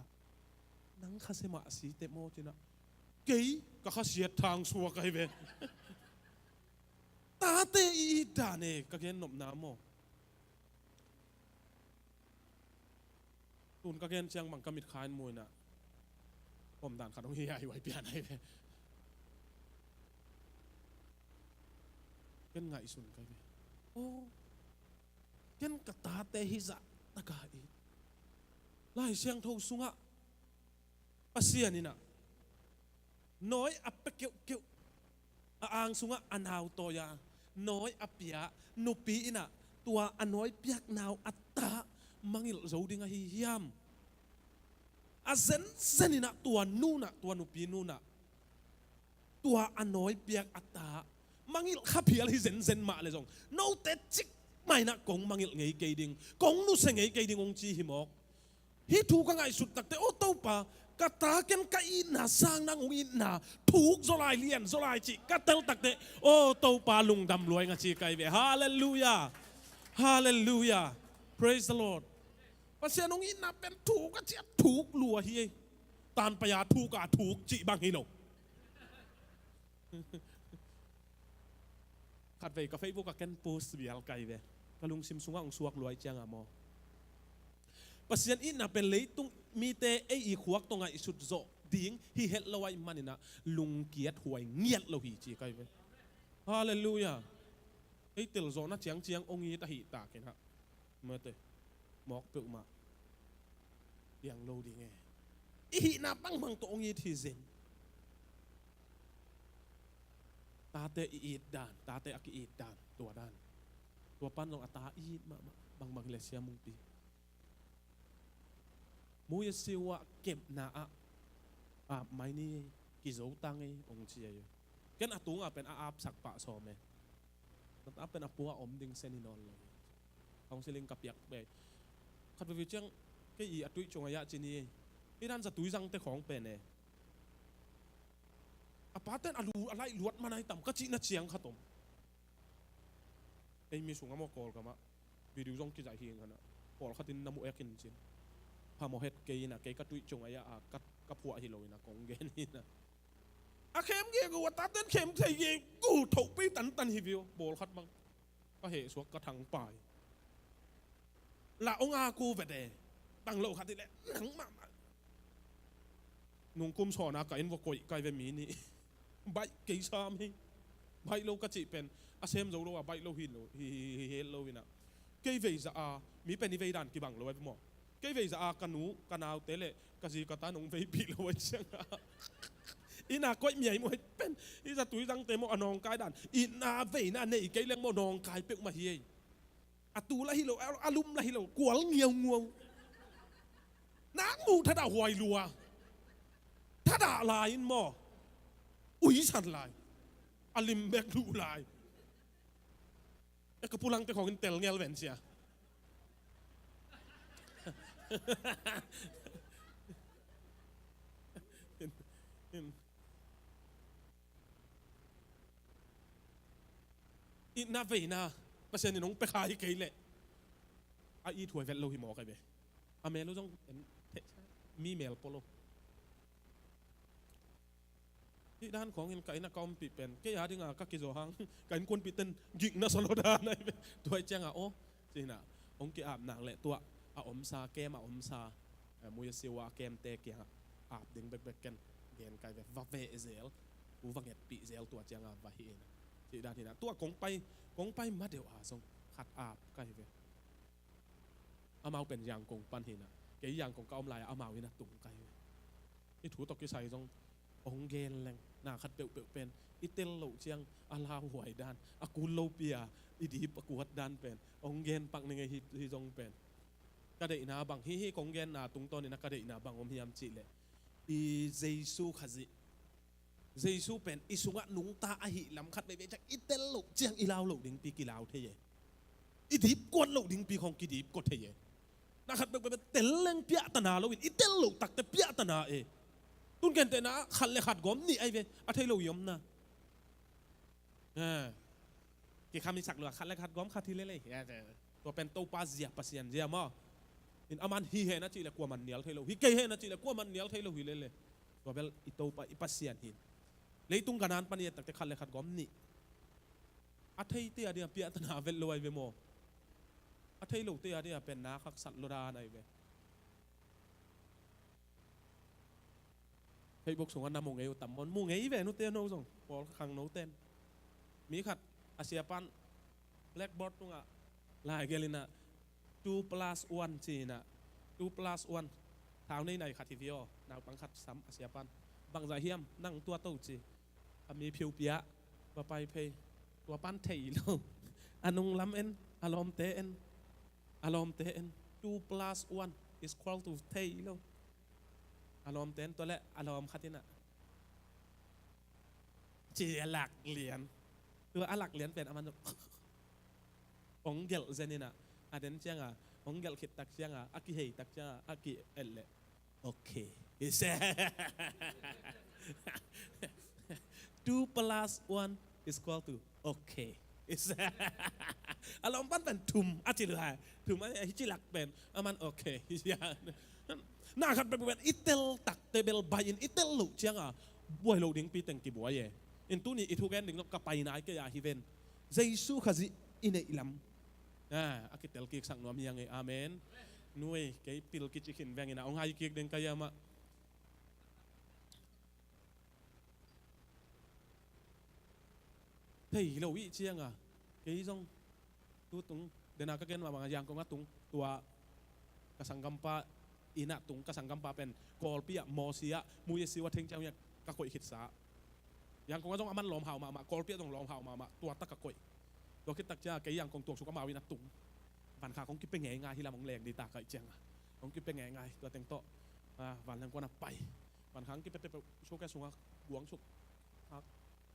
nang khasia mah si teh maw ci-in ah, kei ka khasiat thang suak ahi ve. Tate i it dan e, ka gen nopna maw. Tun ka gen ciang bang ka mitkha in mu-in ah, omdan khat hong hi a, hi huai pian ahi ve. Ken ngaihsun ka hi ve. Oh, ken ka tate hih zah taka it. Lai Siangtho sungah Pasian in ah nawi a pia keuhkeuh, a ang sungah a nau tawi a, nawi a pia, nupi in ah tua a nawi piak nau a ta mangngilh zo ding ahi hiam? A zenzen in ah tua nu in ah, tua nupi nu in ah tua a nawi piak a ta mangngilh kha phial hi zenzen mah leh zong, note cikmah in ah kong mangngilh ngei kei ding, kong nusia ngei kei ding hong ci hi mawk. Hih thu ka ngaihsut takteh, aw Topa, ka ta ken ka itna sang nang hong itna thuk zaw lai, lian zaw lai cih ka tel takteh, aw Topa, lungdam lua ing a ci ka hi ve. Halleluiah. Halleluiah. Praise the Lord. Pasian hong itna pen thuk a ciah thuk lua hi ei. Tanpai a thuk a thuk cih bang hi lo. Khatvei ka Facebook ah ken post vial ka hi ve. Ka lungsim sungah hong suak lua ahih ciangah maw, Pasian itna pen leitung mite ei i khuak tawh ngaihsut zawh ding hi het lo ahih manin ah lungkiat huai ngiat lo hi ci ka hi ve. Halleluiah. Ei telzawhna ciangciang hong it ahih takin ah, mate, mawk peuhmah piang lo ding e. I hihna bangbang tawh hong it hi zen. Tate i it dan, tate a ki-it dan, tua dan. Tua pan zong a ta it mahmah, bangbang hi leh Sia Mungpi, Mu Yeshua kepna ah ap mai ni, kizo tang ei, hong ci ei. Ken a tunga pen a apsak pah sawm e. Nata pen a pua om ding sia ni nawn lo. Counseling ka piak bei. Khat veve ciang kei i a tuih cung a yah ci ni ei. Hih dan zatui zangte khawng pen e, a paten a lu a laih luat man ahi tam ka cihna ciang khat om. Ei mi sungah maw, Kawlgam ah video zong kizaih hi ing hanah, pawlkhat in na mu ek in cin. Phamawh het kei inah, kei ka tuih cung a yah a ka, ka phuah hi lo inah kong gen inah. A khem gegu a taten khem thei gegu thohpi tantan hi vio, bawlkhat bang ka hehsuak ka thangpai. Lah hong a ku vete. Tang lo khat hi leh nang mahmah. Nungkum sawn a ka inn va koih kai ve mi nih. Baih kei sam hi. Baih lo ka cih pen a sem zo lo a baih lo hi lo, hi, hi, hi, hi het lo inah. Kei veizah a, mi pen i veidan kibang lo a maw. Kei veizah a ka nu ka naute le ka zi ka ta nong veipih lo a ciangah, inah koih miai maw, pen i zatui zangte maw, a nawngkai dan, itna veina nei kei leng maw, nawngkai peuhmah hi ei. A tu lah hi lo, a, a lum lah hi lo, kual ngiaunguau. Nak muh thadah huai lua. Thadah lai in maw, uisan lai. A lim bek luh lai. E, ka pulangte khawng in tel ngel ven sia. Itna veina Pasian in hong pia kha hi kei leh a it huai vet lo hi mawk a ve. A mel uh zong en theh, mi mel pua lo. Hih dan khawngin ka inn a ka ompih pen kei a dinga ka kizaw hang ka innkuanpihten gikna sa lo dan ahi ve. Tua ih ciangah aw, ci inah hong ki-ap nak leh tuah a omsa, kem a omsa, eh, Mu Yeshua a kemte kiangah ap ding bekbek ken gen kai ve. Va veh zel, u va ngetpih zel, tua ciangah va hih inah, cih dan hinah. Tuah kong pai, kong pai ma deuh a zong khat ap kai ve. Amau pen Yangon pan hinah, kei Yangon ka om lai-ah amau inn a tung kai ve. Hih thu tawh kisai zong hong gen leng, na khat peuhpeuh pen i tel loh ciang a lauhuai dan, a kul lopi a i dip a kuat dan pen hong gen pak ning ei. Hih, hih zong pen ka deihna bang, hih, hih kong genna tungtawnin a ka deihna bang om hiam cihleh, i Jesu Khazih, Jesu pen i sungah nungta ahih lam khat veivei ciang i tel loh ciang i lau loh dingpi kilau thei e. I dipkuat loh dingpi khawng kidipkuat thei e. Na khat peuhpeuh pen tel leng piahtana loin i tel loh takte piahtana e. Tun gentehna ah khat le khat gawm nih ahi ve, a thei lo i omna. Eh. Kikham i sak lua, khat le khat gawm khat hi lele. Tua pen Topa zia, Pasian zia maw. In aman hi hen a cih le kuaman nial thei lo, hi kei hen a cih le kuaman nial thei lo hi lele. Tua bel i Topa i Pasian hi. Leitung gangan pan i et takte khat le khat gawm nih. A theite a ding a piahtana vet lo ai ve maw. A thei lote a ding a pen na khaksat lo dan ai ve. Facebook sungah na mu ngei uh tam maw, mu ngei ve nute no zong, pawl khangno ten. Mi khat a siapan blackboard tungah lai gelh inah two plus one ci inah, two plus one. Thau nei nai khat hi viaw, naupang khat sam a siapan. Bangzah hiam nang tua to ci. A mi phiu piah va pai phei. Tua pan thei lo. A nunglam en, a lawmte en. A lawmte en. Two plus one is equal to thei lo. A lawmte en tua le a lawm khat inah ci a lak lian. Tua a lak lian pen a man ong gelh zen inah. A den cianga ong gelh khit tak cianga a kihei tak cianga a ki-et leh okay. Two plus one is equal to okay. A lawm pan pen thum a ci lua. Thum a hi ci lak pen a man okay. Na khat peuhpeuh pen i tel takte bel bai in i tel loh cianga buai lo ding pi teng kibuai e. In tuni i thugen ding zong ka pai nai kei a hi ven. Jesu Khazih i neih lam a kitel kiksak nuam hi ang e. Amen. Nuai kei pil kici khin veng inah ong hai kik ding ka hiam ah. Thei lo ih cianga kei zong tutung dena ka gen mahmah a Yangon a tung tua ka sanggampa inah tung ka sanggampa pen Kawlpi ah Mawsi ah muye siwa theng ciang ka koih khitsa. Yangon a zong a man lawm hau mahmah, Kawlpi ah zong lawm hau mahmah, tua tak ka koih. Tua khit tak ciang kei Yangon tuaksuk amau inah tung. Vankhak hong kipia ngeingai hi lam hong leng dita kaih cianga hong kipia ngeingai tua teng tawh vanleng kuan a pai. Vankhak hong kipia peuhpeuh suke sungah guangsuk.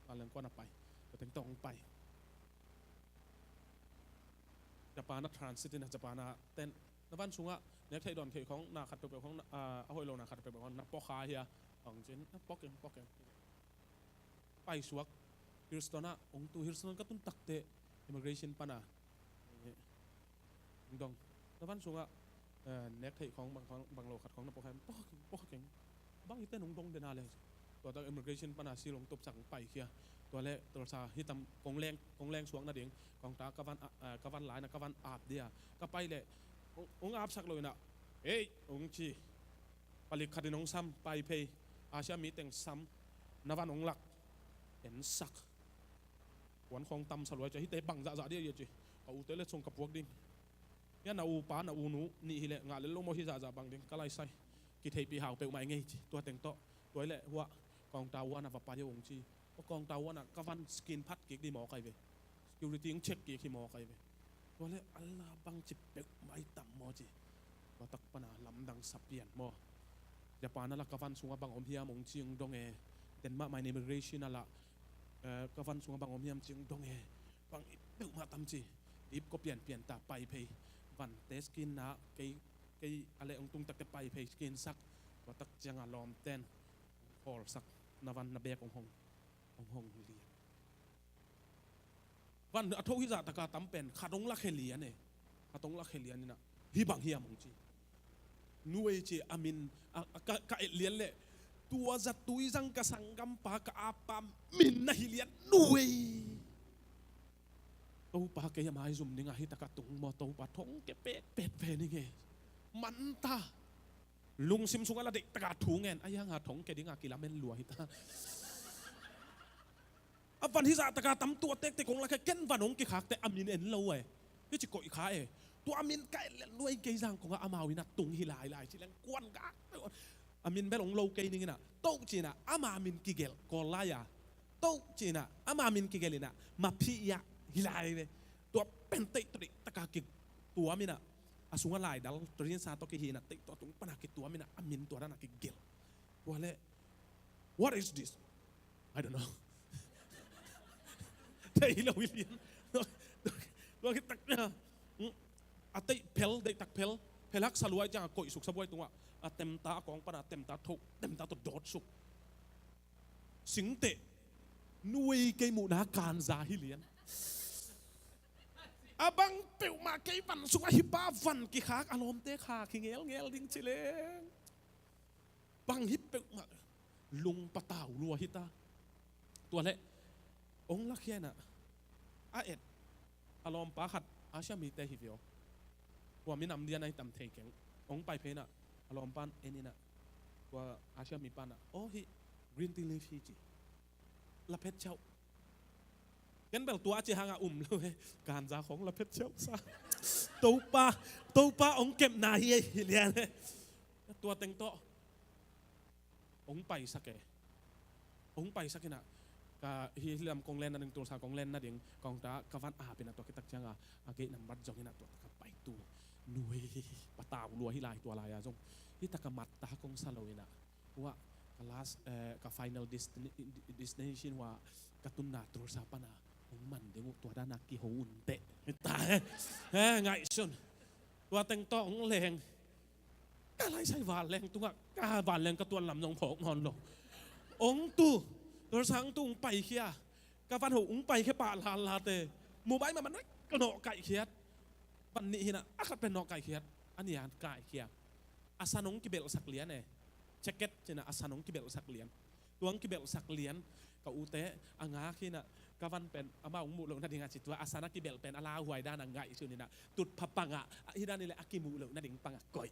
Vanleng kuan a pai. Tua teng tawh hong pai. Japan a transit inah Japan a ten na van sungah nek theih dawn theih khong na khat peuhpeuh khong a hoih lo na khat peuhpeuh khong na pawkha hia. Hong cin na pawk eng pawk eng. Paisuak Houston ah ong tu Houston ka tun takte immigration pana dong na van sungah nek theih khong bang lo khat khong na pawkha eng pawkha eng. Bang hite nong dong dena le tua tak immigration pana sil hong tupsak hong paikhia. Tua le Tulsa hitam kong leng suak nading kong ta ka van laina ka van ap dia ka pai le hong apsak lo inah ei hong ci. Palik khatin hong sam pai phei. Asia mi teng sam na van hong lak ensak. Kuan khong tam sa luai cia hite bang zahzah dia ia ci. Ka ute le sung ka puak ding. Ia na upa na unu nih hileh ngah lel lo maw hi zahzah bang ding ka laisai. Kitheihpih hau peuhmah i ngei ci tua teng tawh. Tua hileh huah kawngta uana va pai uh hong ci. Kawngta uana ka van skin phat kik di maw kai ve. Security hong check kik hi maw kai ve. Tua le Allah bang ci peuhmah i tam maw ci. Tua tak pana lamdang sa pian maw. Japan a la ka van sungah bang om hiam hong ci hong dong e. Denmark mah in immigration a la ka van sungah bang om hiam ci hong dong e. Bang i peuhmah tam ci. Dip ko pianpian ta pai phei. Vante skin na kei kei a leh hong tung takte pai phei skin sak. Tua tak cianga lawmten hong khawlsak na van na bek hong hong hong hong lian. Van a tho hi zah taka tam pen khat hong lak he lian e. Khat hong lak he lian inah hi bang hiam hong ci. Nuei ci a min ka et lian leh tua zatui zang ka sanggampa ka appa min na hi lian Nuei. Topa kei a maizum ninga hi taka tung maw Topa thongke petpet ve ninge. Manta lungsim sungah la deihtaka thu ngen a hianga thongke dinga kilamen lua hita. A van hi zahtaka tam tua tektek hong lakhe ken van hong kikhakte a min en lo e. Hici koih kha e. Tua a min ka en lian lua i kei zang kongah amau inah tung hi lailai ci leng kuan gak. A min bel hong lo kei ninginah toh cinah ama min kigelh kawl lai-a toh cinah ama min kigelh inah maphi iah hi lai ve. Tua pen teih tua deihtaka kituam inah a sungah laidal trinsa tawh kihi inah teih tua tung pana kituam inah a min tua dana kigelh. Tua leh what is this? I don't know. Thei lo hi lian. Tua kitak a teih phel deihtak phel phel haksa luai cianga koih suksa buai tungah a temta a kawng pana temta thoh temta tawh dawt suk. Singteh nuai kei muhna kanza hi lian. A bang peuhmah kei van sungah hih pa van kikhak a lawmte khak hi ngelngel ding ci leng. Bang hih peuhmah lung patau lua hi ta. Tua leh hong lakhia inah a et a lawmpa khat Asia mite hi ve aw. Tua minam lian ahi tam thei keng. Hong pai phei inah a lawmpa in en inah tua Asia mipa inah aw hih green tea leaf hi ci. La phet ciauh. Ken bel tua a ci hangah um lo e. Ganja khong la phet ciauh sa. Topa, Topa hong kepna hi e hi lian e. Tua teng tawh hong paisak e. Hong paisak inah ka hih lam kong len nading, Tulsa kong len nading kong ta ka van ap inah tua kitak ciangah a gate number zong inah tua ka pai tu. Nuai patau lua hi lai tua lai-a zong. Hih tak a mat ta kong sa lo inah. Ua ka last, eh, ka final destiny, destination ua ka tunna Tulsa pana hong man ding uh tua dana kiho un teh. Ta he, he ngaihsun. Tua teng tawh hong leng. Ka laisai vanleng tungah ka vanleng ka tuan lam zong phawk nawn lo. Hong tu Tulsa hong tu hong paikhia. Ka van ho hong paikhia pah lala te. Mobile mah man ka nawh kaikhiat. Van nih hinah a khat pen nawh kaikhiat. A nih a kaikhiat. A san hong kibelhsak lian e. Jacket cinah a san hong kibelhsak lian. Tua hong kibelhsak lian ka ute a ngak hinah ka van pen amah hong muh loh nadingah ci tua a san a kibelh pen a lauhuai dan a ngaihsun inah tutpha pangah hih dan hileh a kimuh loh nading pangah koih.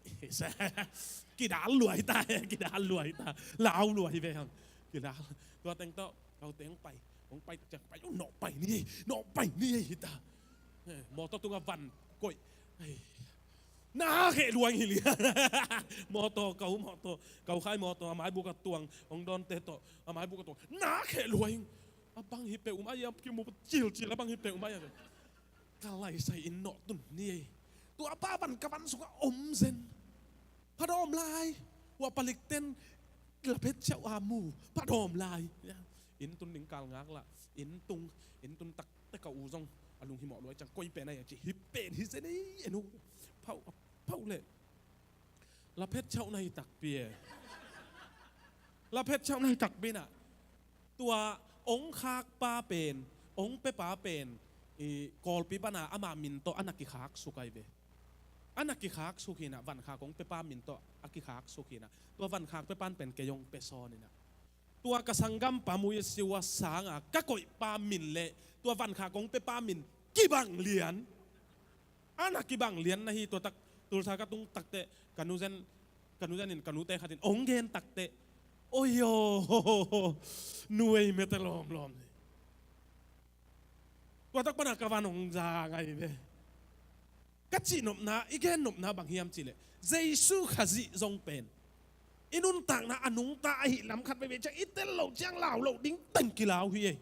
Kidal lua hi ta, kidal lua hi ta. Lau lua hi ve hang. Kidal. Tua teng tawh ka ute hong pai, hong pai ciang pai, nawh pai ni, nawh pai ni hi ta. Mawtaw tungah van koih. Na kheh luang hi lian. Mawtaw kau, mawtaw kau khai mawtaw a maibuk a tuang hong dawnte tawh a maibuk a tuang na kheh luang. A bang hi peuh um ai a kimu cilcil a bang hi peuh um ai a. Ka laisai in nawh tun ni ei. Tua pa van ka van sungah om zen. Phadawm lai. Ua palikten la phet ciauh a mu phadawm lai. In tun ding kal ngak lah. In tung, in tun tak te ka u zong a lunghimawh luai ciang koi pen ai a ci hi pen hi zen ei en uh. Phauh, phauh leh la phet ciauh na hi takpi e. La phet ciauh na hi takpi inah tua hong khakpa pen, hong pepa pen i Kawlpi pana ama min tawh a na kikhaksuk ai ve. A na kikhaksuk hinah van khak hong pepa min tawh a kikhaksuk hinah tua van khak pepan pen kei hong pia sawn inah. Tua ka sanggampa Muisiua sanga ka koihpa min le tua van khak hong pepa min kibang lian. A na kibang lian na hi tua tak Tulsa ka tung takteh ka nuzen, ka nuzen in ka nute khatin hong gen takteh oyo nuei mete lawmlawm hi. Tua tak pana ka van hong za ngai ve. Ka cihnopna, i gennopna bang hiam cihleh Jesu Khazih zong pen i nuntakna a nungta ahi lam khat veivei ciang i tel loh ciang lau loh ding teng kilau hi ei.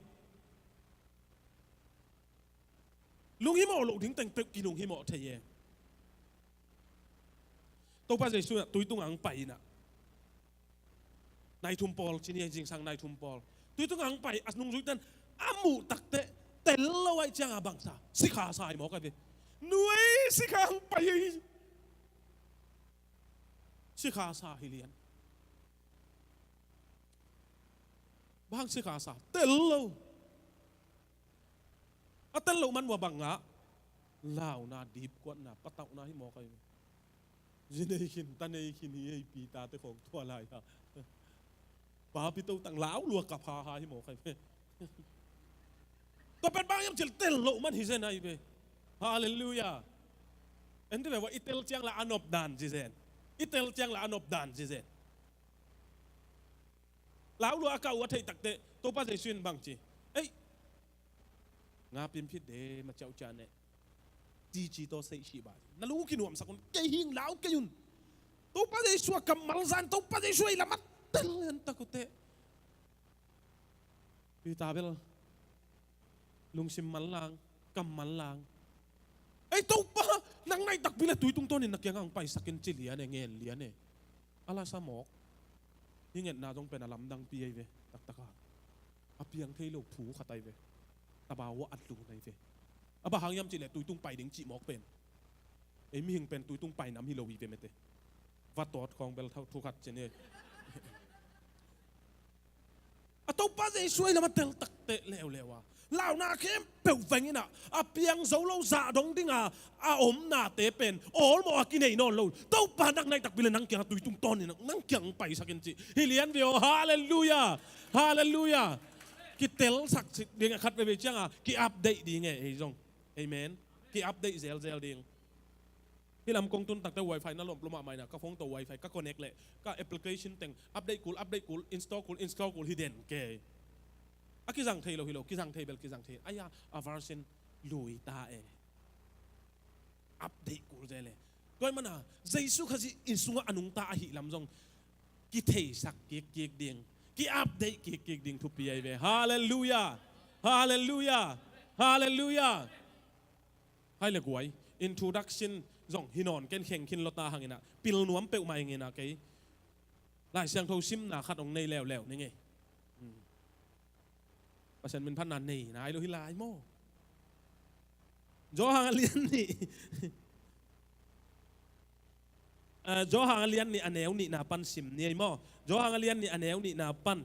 Lunghimawh loh ding teng peuh kilunghimawh thei e. Topa Jesu inah tui tungah hong pai inah nai thum pawl ci ni ei, zingsang nai thum pawl tui tungah hong pai a nungzuite'n a muh takteh tel lo ai cianga bangsa sikha sa hi mawk ai ve. Nuei sikha hong pai ei. Sikha sa hi lian. Bang sikha sa tel lo. A tel loh man ua bang ngah? Launa, dipkuatna, patauhna hi mawk ai ve. Zi nei khin, ta nei khin hi ei Peter te khawng tua lai-a. Papi totang lau lua kap haha hi mawk ai ve. Tua pen bang hiam cihleh tel loh man hi zen ai ve. Halleluiah. En ti ve ua i tel ciang la a nop dan ci zen. I tel ciang la a nop dan ci zen. Lau lua a kah uh a theih takteh Topa Jesu in bang ci? Ei, nga pin phit de ma ciauh ciah neh. Tici tawh seih sih bah. Na lung uh kinuamsak un, kei hing lau kei un. Topa Jesu a kammal zan, Topa Jesu a i lamat tel hen tak uh teh Peter bel lungsim manlang, kam manlang. Ei Topa, nang naih takpi le tui tungtawnin na kiangah hong paisak in ci lian e, ngen lian e. A la sa mawk. Hih ngetna zong pen a lamdangpi ahi ve, taktaka. A piang thei lo phu khat ahi ve. Tabau ah a tlun ahi ve. A bang hang hiam cihleh tui tung pai ding cih mawk pen. Ei mihing pen tui tung pai nam hi lo hi ve mete. Va tawt khawng bel thu khat ci ni. A Topa Jesu a i lam a tel takteh leuleu a, Launa khempeuh veng in ah, a piang zo lo zah dong dinga a omnate pen awlmawh a kinei nawn lo. Topa, nang na hi takpi leh nang kiangah tui tung tawn in ah, nang kiang paisak in ci hi lian ve aw. Halleluiah. Halleluiah. Kitelsak ding a, khat veivei ciangah ki-update ding e, ei zong. Amen. Ki-update zelzel ding. Hih lam kong tun takte wifi na lawmlawm mahmah in ah, ka phone tawh wifi ka connect leh ka application teng update kul, update kul, install kul, install kul hi den kei. A kizang thei lo hi lo, kizang thei bel kizang thei. Ai-a, a version lui ta e. Update kul zel e. Tua ahih manin ah Jesu Khazih inn sungah a nungta ahih lam zong kitheisak kikkik ding, ki-update kikkik ding thupi ahi ve. Halleluiah. Halleluiah. Halleluiah. Hai le guai, introduction zong hi nawn ken, kheng khin lo ta hang in ah, pil nuam peuhmah ing in ah kei. Lai Siangtho simna khat hong nei leuleu ning ei. Hmm. Pasian min phatna nei nai lo hi lai maw. Johan a lian nih. Eh, Johan a lian nih a neu nihna pan sim ni ei maw. Johan a lian nih a neu nihna pan.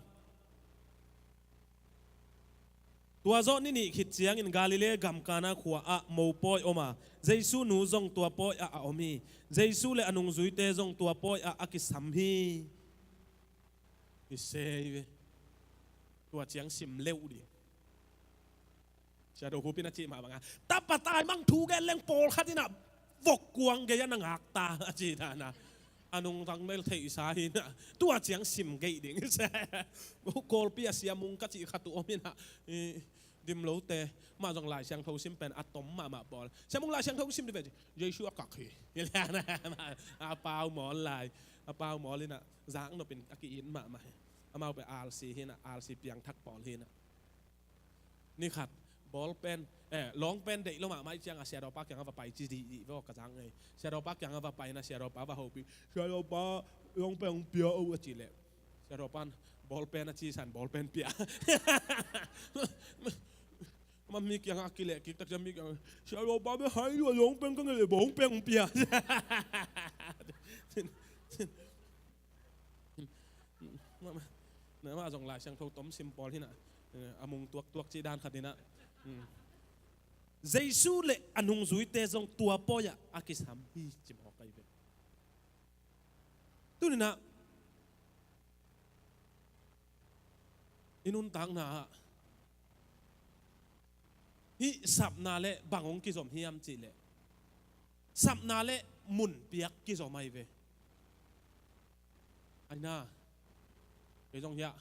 Tua zawh ni nih khit ciangin Galilee gam Kana khua ah mopawi om a, Jesu nu zong tua pawi ah a om hi. Jesu le a nungzuite zong tua pawi ah a kisam hi. I sei ve. Tua ciang sim leuh ding. Sia Do Khup in a cih mah bangah, tapa tai mang thu gen leng pawlkhat in ah vok kuang gei-ah na ngak ta a ci ta na. A nungtang bel theihsa hi in ah, tua ciang sim geih ding. Kawlpi ah Sia Mung ka cih khat uh om in ah, i, dim lote, mah zong Lai Siangtho sim pen a tom mahmah pawl. Sia Mung, Lai Siangtho sim dih ve ci. Jesu a kak hi. A pau mawl lai. A pau mawl in ah, zak nopin a ki-it mahmah hi. Amau pen alsi hi in ah, alsi piangthak pawl hi in ah. Ni khat, ball pen, eh, long pen deih lo mahmah ahih ciangah Sia Dopa kiangah va pai ci dihdih ve aw, ka zak ngei. Sia Dopa kiangah va pai in ah, Sia Dopa va hopih. Sia Dopa, long pen hong pia o a cih leh, Sia Dopa in ball pen a ci san, ball pen pia. Amah mi kiangah a kileh kik tak ciang mi kiangah, Sia Dopa, bia hai lua, long pen ka ngei leh ball pen hong pia. Mah zong Lai Siangtho tom sim pawl hi in ah, a mung tuaktuak cih dan khat in ah. Jesu le a nungzuite zong tua pawi ah a kisam hi ci mawk ahi ve. Tuni in ah i nuntakna ah hih sapna le bang hong kizom hiam cih leh, sapna le mun piak kizom ahi ve. Aina, kei zong hiah,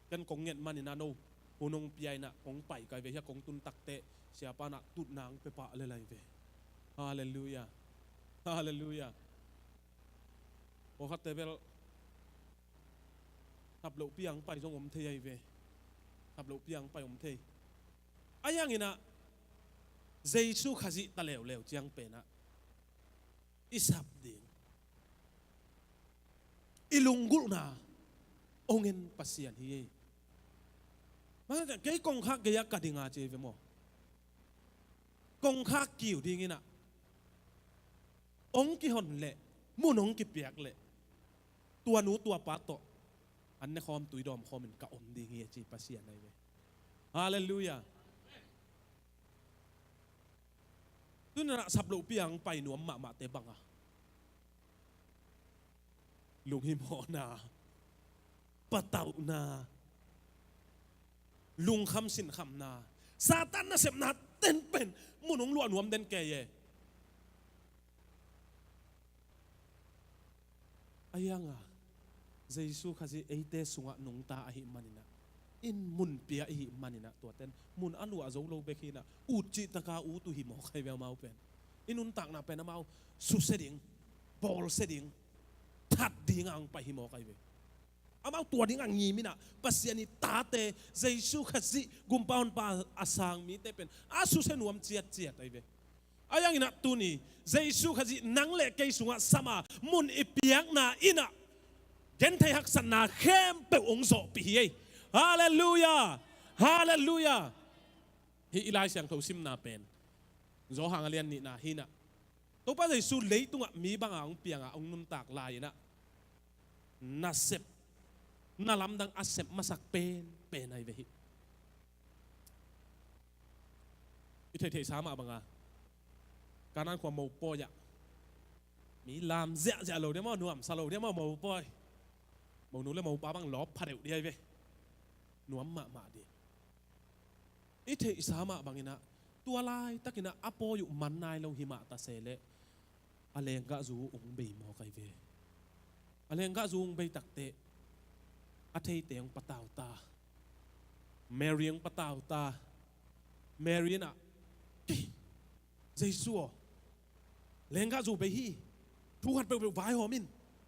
ken kong nget manin ah no hun hong pia in ah kong pai kai ve, hiah kong tun takteh Siapa in ah tutna hong pia pah lel ahi ve. Halleluiah. Halleluiah. Pawlkhatte bel sap lohpi-a hong pai zong om thei ahi ve. Sap lohpi-a hong pai om thei. Ahi hangin ah Jesu Khazih ta leuleu ciang pen ah i sap ding, i lunggulhna hong en Pasian hi ei. Mah kei kongkhak gei-ah ka ding a ci ei ve maw. Kongkhak kiu ding in ah hong kihon leh, mun hong kipiak leh, tua nu tua pa tawh an ne khawm, tui dawm khawmin ka om ding hi a ci Pasian ahi ve. Halleluiah. Tuni in ah sap lohpi-a hong pai nuam mahmahte bangah lunghimawhna, patauhna, lungkham sinkhamna, Satan nasepna ten pen mun hong luah nuam den kei e. Ahi hangah Jesu Khazih eite sungah nungta ahih manin ah, in mun pia ihih manin ah, tuaten mun a luah zo lo bek hi in ah, ut cihtaka ut uh hi mawk ahi ve amau pen. I nuntakna pen amau susia ding, bawlsia ding, that dingah hong pai hi mawk ahi ve. Amau tua dingah ngim in ah, Pasian i tate, Jesu Khazih Gumpa Honpa a sang mite pen a susia nuam ciatciat ahi ve. Ahi hangin ah tuni Jesu Khazih nang le kei sungah sam a, mun i piakna in ah genthei haksatna khempeuh hong zawhpih hi ei. Halleluiah. Halleluiah. Hih i Lai Siangtho simna pen Johan a lian nihna hi in ah, Topa Jesu leitungah mi banga hong pianga hong nuntak lai-in ah, nasep, na lamdang a sep masak penpen ahi ve hi. I theihtheihsa mah banga Kanaan khua mopawi ah mi lam ziahziah lo dia maw, nuamsa lo dia maw, mopawi. Monu le mopa bang lawp pha deuh dia hi ve. Nuam mahmah dih. I theihsa mah banginah tua laitakinah a pawi uh man nai lo hi mah ta se leh a lenggahzu ung bei mawk ahi ve. A lenggahzu ung bei takteh a theite ung patau ta. Mary ung patau ta. Mary inah, "Kei, Jesu aw, lenggahzu bei hi. Thu khat peuhpeuh vaihawm in,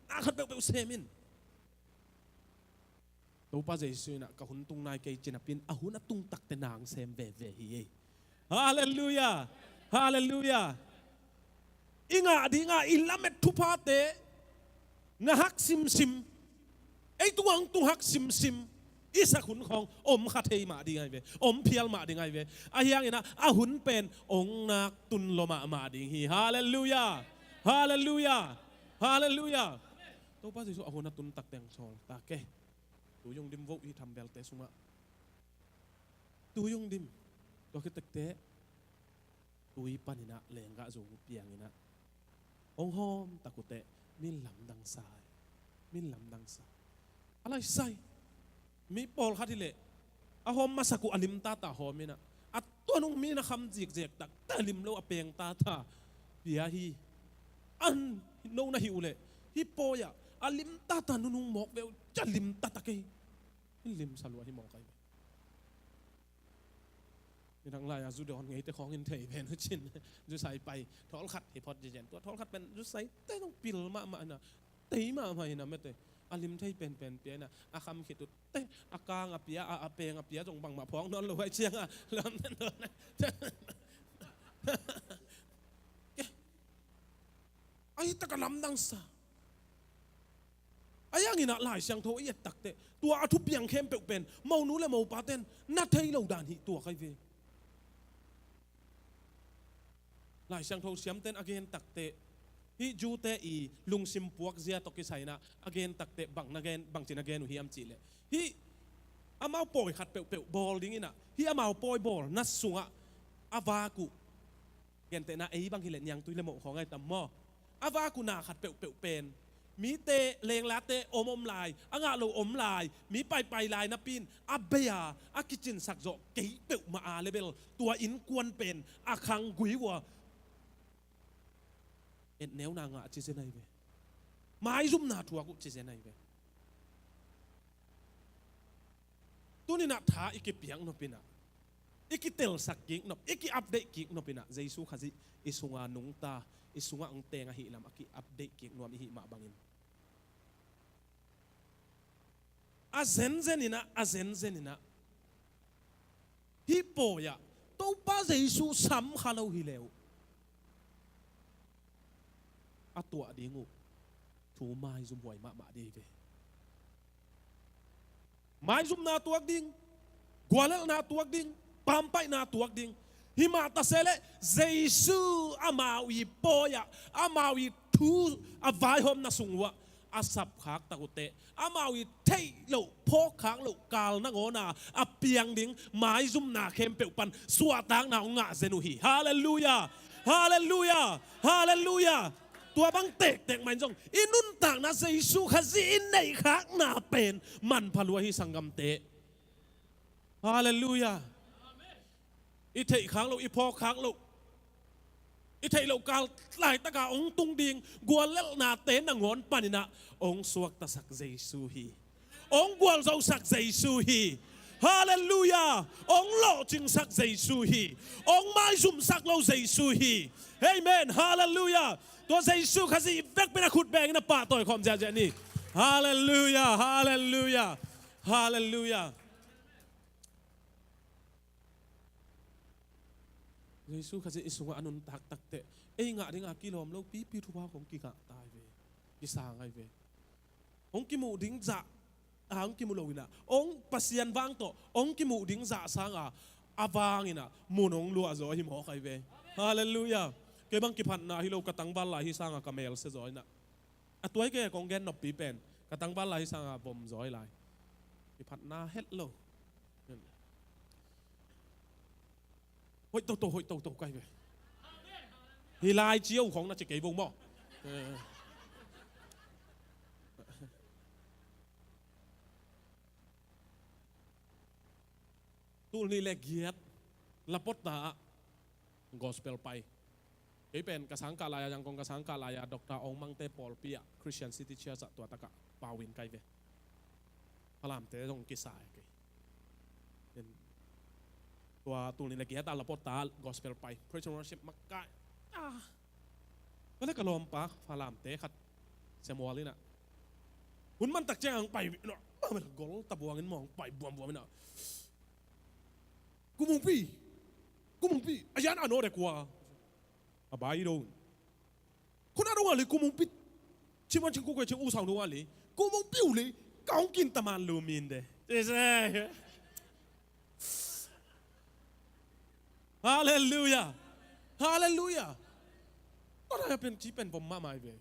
na khat peuhpeuh sem in." Topa Jesu inah, "Ka hun tung nai kei," ci napi-in a hun a tung takteh nang sem veve hi ei. Halleluiah. Halleluiah. I ngah dinga i lamet thuphate ngah hak simsim, ei tungah hong tung hak simsim i sak hun khawng om kha thei mah ding ahi ve. Om phial mah ding ahi ve. Ahi hanginah a hun pen hong nak tun lua mahmah ding hi. Halleluiah. Halleluiah. Halleluiah. Topa Jesu a hun a tun takteh hong sawl ta kei. Tui hong dim vo, i thambelte sungah. Tui hong dim. Tua khit takteh tui paninah lenggahzu pianginah hong hawm tak uhteh min lamdang sa hi. Min lamdang sa. A lai sai. Mi pawlkhat hileh a hawm masak uh a limtata hawm inah, a tuanung mi na kham zikzek takteh a lim lo a pengtata pia hi. An no na hih uhleh hih pawi ah a limtata nunung mawk ve uh, cia limtata kei. Min limsa lua hi mawk ahi ve. Midang lai-a zu dawn ngeite khawng in thei ven uh cin. Zusai pai thawlkhat hi phot zizen. Tua thawlkhat pen zusaite zong pil mahmah inah, tei mahmah inah mete. A lim thei penpen pia inah, a kham khit uhteh a kang a pia, a, a peng a pia zong bangmah phawk nawn lo ahih ciangah lam nawn. Ahi taka lamdang sa. Ahi hanginah Lai Siangtho i et takteh tua a thupiang khempeuh pen monu le mopaten na thei lo dan hi tua kei ve. Lai Siangtho siamten a gen takteh, hih Jewte i lungsim puakzia tawh kisai inah a gen takteh bang na gen, bangci na gen uh hiam cihleh, hih amau pawi khat peuhpeuh bawl dinginah, hih amau pawi bawlna sungah a vak uh, gentehna ei bang hileh niangtui le moh khawng ahi tam maw? A vak uh na khat peuhpeuh pen mite, lenglate om om lai, a ngah lo om lai, mi paipai lai napi-in a bei-a a kicinsak zawh kei peuhmah a le bel tua innkuan pen a khanggui uh a etneuna ngah ci zen ahi ve. Maizumna thuak uh ci zen ahi ve. Tuninah tha i kipiak nop inah, i kitelsak kik nop, i ki-update kik nop inah Jesu Khazih i sunga nungta, i sungah hong teng ahih lam a ki-update kik nuam i hih mah bangin, a zenzen inah, a zenzen inah hih pawi ah Topa Jesu sam kha lo hi le uh, a tuah ding uh thu maizum huai mahmah ding hi ve. Maizumna tuak ding, guallelhna tuak ding, pampaihna tuak ding. Himah ta se leh Jesu amau i pawi ah, amau i thu a vaihawmna sung uh ah a sapkhak tak uhteh, amau i theih loh, phawkkhak loh kal nangawna a piang ding maizumna khempeuh pan suahtakna hong ngah zen uh hi. Halleluiah. Halleluiah. Halleluiah. Tua bang tektek mah in zong i nuntakna Jesu Khazih i neihkhakna pen manpha lua hi sanggamte. Halleluiah. I theihkhak loh, i phawkkhak loh, i theih loh kal laitaka hong tung ding guallelhnate nangawn paninah hong suaktasak Jesu hi. Hong gualzosak Jesu hi. Halleluiah. Hong lawhcingsak Jesu hi. Hong maizumsak lo Jesu hi. Amen. Halleluiah. Tua Jesu Khazih i vekpi-in a khut bengin a pahtawi khawm ziahziah ni. Halleluiah. Halleluiah. Halleluiah. Jesu Khazih i sungah a nuntak takteh ei ngah dinga kilawm lo pipi thupha hong kingah ta hi ve. Kisang ahi ve. Hong kimuh ding zah a hong kimu lo inah, hong Pasian vang tawh hong kimuh ding zah sanga a vanginah mun hong luahzaw hi mawk ahi ve. Halleluiah. Kei bang kiphatna hi lo, ka tangval lai hi sanga ka melse zaw inah, a tuai kei kong gen noppi pen ka tangval lai hi sanga vom zaw hi lai. Kiphatna het lo. Hoih toto, hoih toto kai ve. Hi lai cio khong na ci kei vo maw. Tul nih le giat lapot ta ah gospel pai. Kei pen ka sangkah lai-a, Yangon ka sangkah lai-a Doctor Ong Mangte pawlpi ah Christian City Church ah tua takah pau in kai ve. Falamte zong kisa e kei. Tua tul nih le giat ah lapot ta ah gospel pai. Praise and worship makai. Ah. Tua le ka lawmpa Falamte khat Samuel in ah hun mantak ciang ang pai in ah, gol tabuang in mawng pai buambuam in ah. Kumungpi, kumungpi, a yan a no de kua. A bai do. Khuna dong a li kumungpi. Ciman cing kukwe cing usau dong a li. Kumungpi u li. Kaung kin taman lu min de. Halleluia. Halleluia. Kau dah pen ci pen vom mamai ve.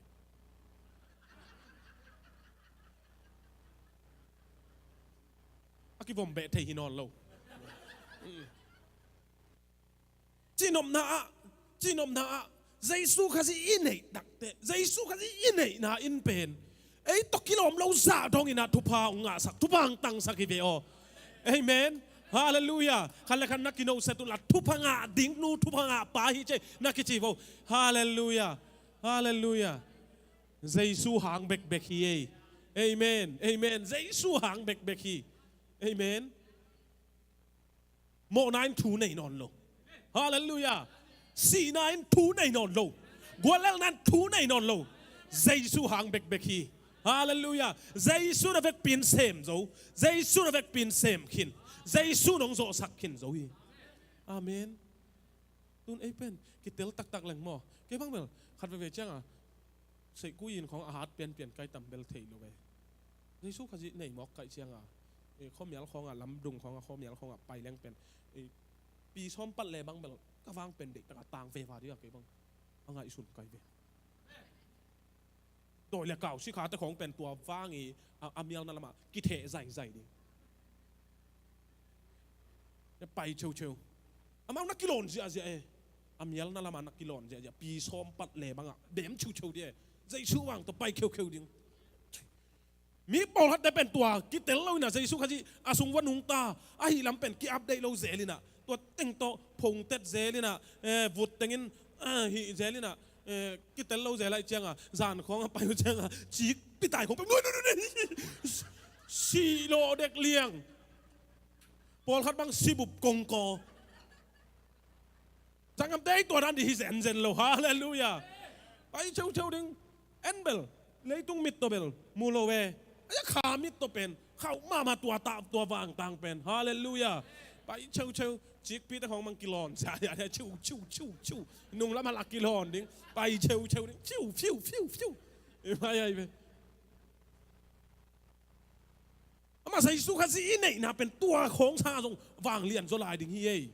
A kivom beh thei hi nawn lo. Cihnopna ah, cihnopna ah, Jesu Khazih i neih takte, Jesu Khazih i neihna in pen ei tawh kilawm lo zah dongin ah thupha hong ngahsak, thupha hong tangsak hi ve aw. Amen. Halleluia. Khan le khan na kinoset unla thupha ngah ding nu, thupha ngah pa hi cei na kici vo. Halleluia. Halleluia. Jesu hang bekbek hi ei. Amen. Amen. Jesu hang bekbek hi. Amen. Mawhna in thu nei nawn lo. Halleluia. Sihna in thu nei nawn lo. Guallelhna in thu nei nawn lo. Jesu hang bekbek hi. Halleluia. Jesu na vekpi in sem zo. Jesu na vekpi in sem khin. Jesu nong zawhsak khin zo hi. Amen. Tun ei pen kitel taktak leng maw? Kei bang bel khat veve cianga seihkui in khawng a hat pianpian kai tam bel thei lo ve. Jesu Khazih nei mawk kaih cianga, eh, khuamial khawnga, lamdung khawnga, khuamial khawnga pai leng pen, eh, pi sawm pat le bang bel ka vang pen deih taka tang veva dih a kei bang a ngaihsun kai ve. Dawi le kau sikhate khawng pen tua vang i a, a mialna lamah kitheh zaizai ding. Pai cheucheu. Amau na kilawn ziahziah e. A mialna lamah na kilawn ziahziah. Pi sawm pat le bangah dem cheucheu dih e. Jesu vang tawh pai kheukheu ding. Mi pawlkhatte pen tua kitel lo inah Jesu Khazih a sung va nungta ahi lam pen ki-update lo zel inah tua teng tawh phongtet zel inah, eh, vut tengin, eh, hih zel inah, eh, kitel lo zel ahi cianga zan khawng a pai uh cianga cik pitai khawng pai nuai nuai nuai. Sih lawh dek liang. Pawlkhat bang sibup kongkaw. Zangkhamte ei tua dan dih hi zenzen lo. Halleluia. Pai cheucheu ding. En bel leitung mit tawh bel mu lo e. Aia kha mit tawh pen khauh mahmah tua tah tua vangtang pen. Halleluia. Pai cheucheu. Cikpite khawng mang kilawn. Ciu ciu ciu ciu. Nung lamah la kilawn ding. Pai cheucheu ding. Ciu fiu fiu fiu. I mai ai ve. Amah Jesu Khazih i neihna pen tua khawngsa zong vanglian zaw lai ding hi ei.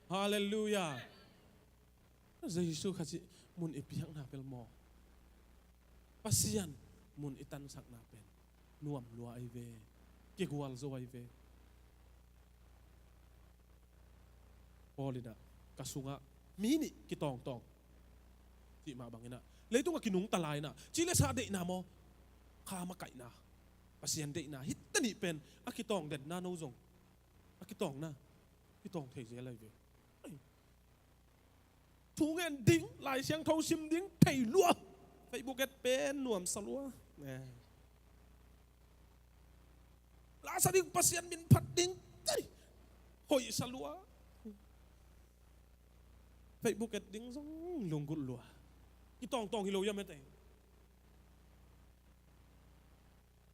Halleluia. Jesu Khazih mun i piakna pel maw? Pasian mun i tansakna pen nuam lua ei ve. Kigual zo ei ve. Paul inah ka sungah mi nih kitawngtawng cih mah banginah leitungah kinungta lai inah cilesa deihna maw? Kha makaihna. Pasian deihna hita nih pen a kitawng denna no zong a kitawngna kitawng thei zel lai ve. Thu ngen ding, Lai Siangtho sim ding thei lua. Facebook et pen nuamsa lua. Lasa ding, Pasian min phat ding thei hoihsa lua. Facebook et ding zong lunggulh lua. Kitawngtawng hi lo ia mete.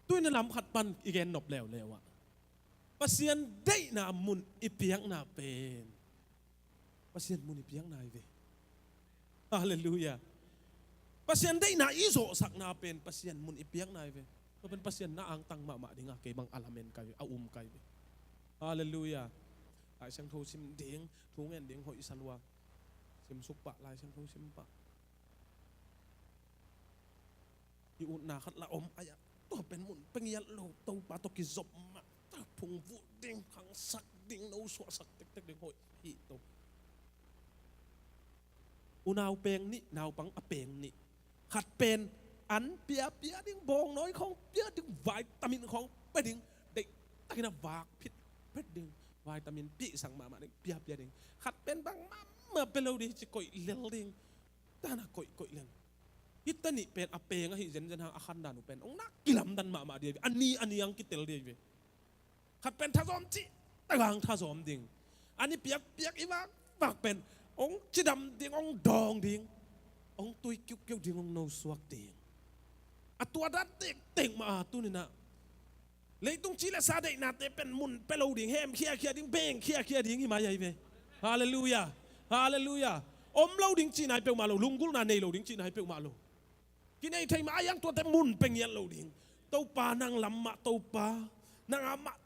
Tuina lam khat pan i gen nop leuleu ah Pasian deihna mun i piakna pen Pasian mun i piakna hi ve. Halleluia. Pasian deihna i zawhsakna pen Pasian mun i piakna hi ve. Tua pen Pasian na angtang mahmah dingah kei bang a lamen kai ve, a um kai ve. Halleluia. Lai Siangtho sim ding, thu ngen ding hoihsa lua. Simsuk pah, Lai Siangtho sim pah. I utna khat la om ai-ah tua pen mun pengiat lo Topa tawh kizop mah ta phungvuh ding, khangsak ding, no suahsak tektek ding hoih hi to. Unau peng nih, naupang a peng nih. Khat pen an piapia ding, bawngnawi khawng pia ding, vitamin khawng pia ding, deihtakin a vak phit phet ding, vitamin pihsak mahmah ding, piapia ding. Khat pen bangmah pia lo ding, ci koih lel ding. Tana koih koih leng. Hih ta nih pen a peng ahi zenzen hang a khandan uh pen hong na kilamdan mahmah ding ahi ve. A ni a ni ang kitel ding ahi ve. Khat pen thazawm cih tagang thazawm ding. A ni piakpiak i vakvak pen hong cidam ding, hong dawng ding, hong tui kiukiu ding, hong nosuak ding. A tua dan tektek mah a tuninah leitung ci le sa deihnate pen mun pia lo ding, hem khiakhia ding, beng khiakhia ding hi mai ahi ve. Halleluiah. Halleluiah. Om lo ding cihna hi peuhmah lo, lunggulhna nei lo ding cihna hi peuhmah lo. Kinei thei mah a iang tuate mun pia ngiat lo ding. Topa nang lam mah, Topa nang a mah.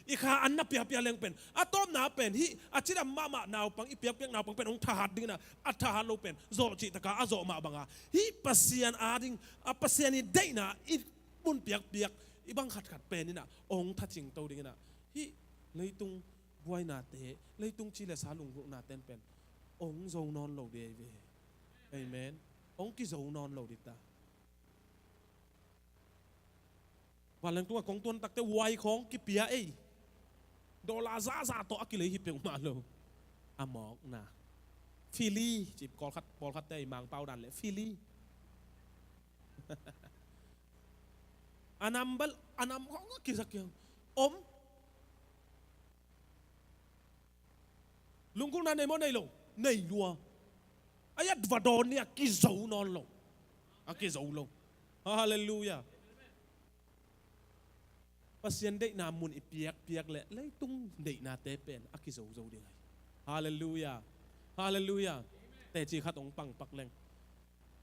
I kha an na piapia leng pen a tawpna pen hih a cidam mahmah naupang, i piakpiak naupang pen hong thahat dingin a, a thahat lo pen zawh cihtaka a zawh mah banga hih Pasian ading a Pasian i deihna i mun piakpiak i bang khatkhat pen inah hong thacingto dingin ah hih leitung buainate, leitung ci le sa lunggulhnate pen hong zo nawn lo ding ahi ve. Amen. Hong kizo nawn lo ding ta. Vanleng tungah kong tuan takte huai khawng kipia ei. Dollar zaza tawh a kilei hi peuhmah lo. A mawkna. Fili ci pawlkhat, pawlkhatte i Mangpau dan le fili. A nam bal, a nam khawng a kisak kiang om. Lunggulhna nei maw, nei lo? Nei lua. A yat va dawn ni a kizo nawn lo. A kizo lo. Halleluiah. Pasian deihna mun i piakpiak le leitung deihnate pen a kizozo ding ahi. Halleluiah. Halleluiah. Teci khat hong pangpak leng.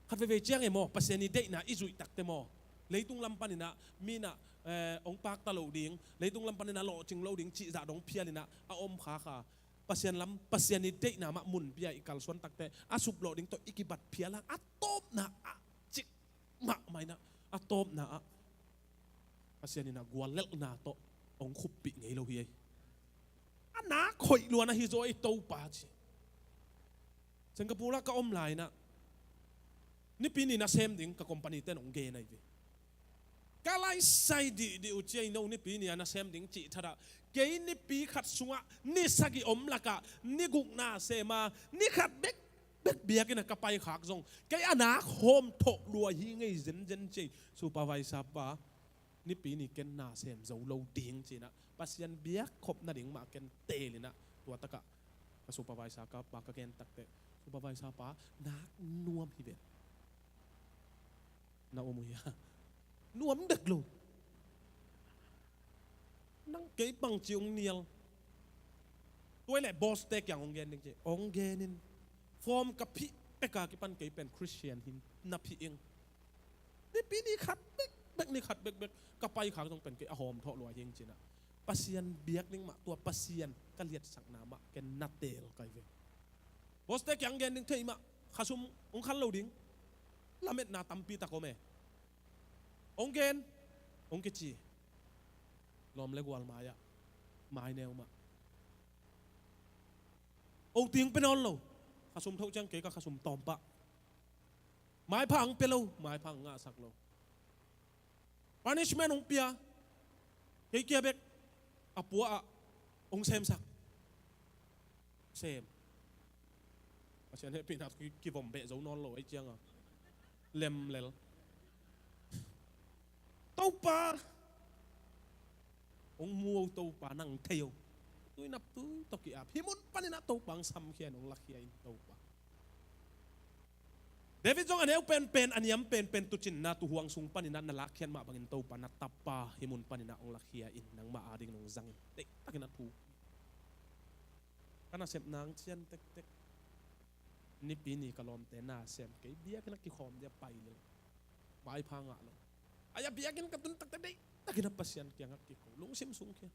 Khat veivei ciang e maw, Pasian i deihna i zuih takte maw, leitung lam paninah minah eh, hong pakta lo ding, leitung lam paninah lawhcing lo ding cihzah dong phialinah a om khakha. Pasian lam, Pasian i deihna mah mun pia i kalsuan takte a suplawh ding tawh i kibat phial hang a tawpna ah cik mahmah inah a tawpna ah Pasian inah guallelhna tawh hong khuppih ngei lo hi ei. A nak hoih luan ahi zaw ei Topa ci. Singapore ah ka om lai inah nipi ni nasem ding ka company ten hong gen ahi ve. Ka laisai dihdih uh ci ei, no nipi ni a nasem ding cih thadah. Kei nipi khat sungah ni sagih om lakah ni guk nasem a, ni khat bekbek biakinn ah ka paikhak zong kei a nak hawm thawh lua hi ngei zenzen ci ei. Supervisor pa, nipi ni ken nasem zo lo ding cinah Pasian biakkhop nading mah ken telinah tua takah ka supervisor ka pa ka gen takteh, supervisor pa, nak nuam hi ven. Na om uh hia? Nuam dek lo. Nang kei bangci hong nial. Tua hileh boss te kiang hong gen ding ci, hong genin. Form ka phih peka kipan kei pen Christian hi na phih ing. Nipi ni khat bekbek, ni khat bekbek ka paikhak zong pen kei a hawm thawh lua hi ing cinah Pasian biak ding mah, tua Pasian ka liatsakna mah ken na teel kai ve. Boss te kiang gen ding thei mah, khasum hong khal lo ding. Lametna tampi tak om e. Hong gen, hong kici. Lawm le gual mai-ah, mai neu mah. O ting pe nawn lo. Khasum thoh ciang kei ka khasum tawmpah. Maipha ang pe lo, maipha ang ngahsak lo. Punishment hong pia. Kei kia bek a pua ah hong semsak. Sem. Pasian hehpihna ki, kivom beh zo nawn lo ei cianga lemlel. Topa, hong mu o Topa, nang thei o. Tui nap tui tawh ki-ap. Hih mun paninah Topa ang samkhia in, hong lakhia in Topa. David zong a neu penpen, a niam penpen, tucinna tuhuang sung paninah na lakkhiat mah bangin Topa na tapa hih mun paninah hong lakhia in, nangmah ading nong zangin. Deihtakin a thuk. Ka nasepna ang cian tektek. Nipi ni ka lawmte nasem kei, biakinn a kikhawm dia pai lel. Maipha ngah lo. Aia biakinn ka tun takte deihtakin a Pasian kiangah kiko. Lungsim sung kia.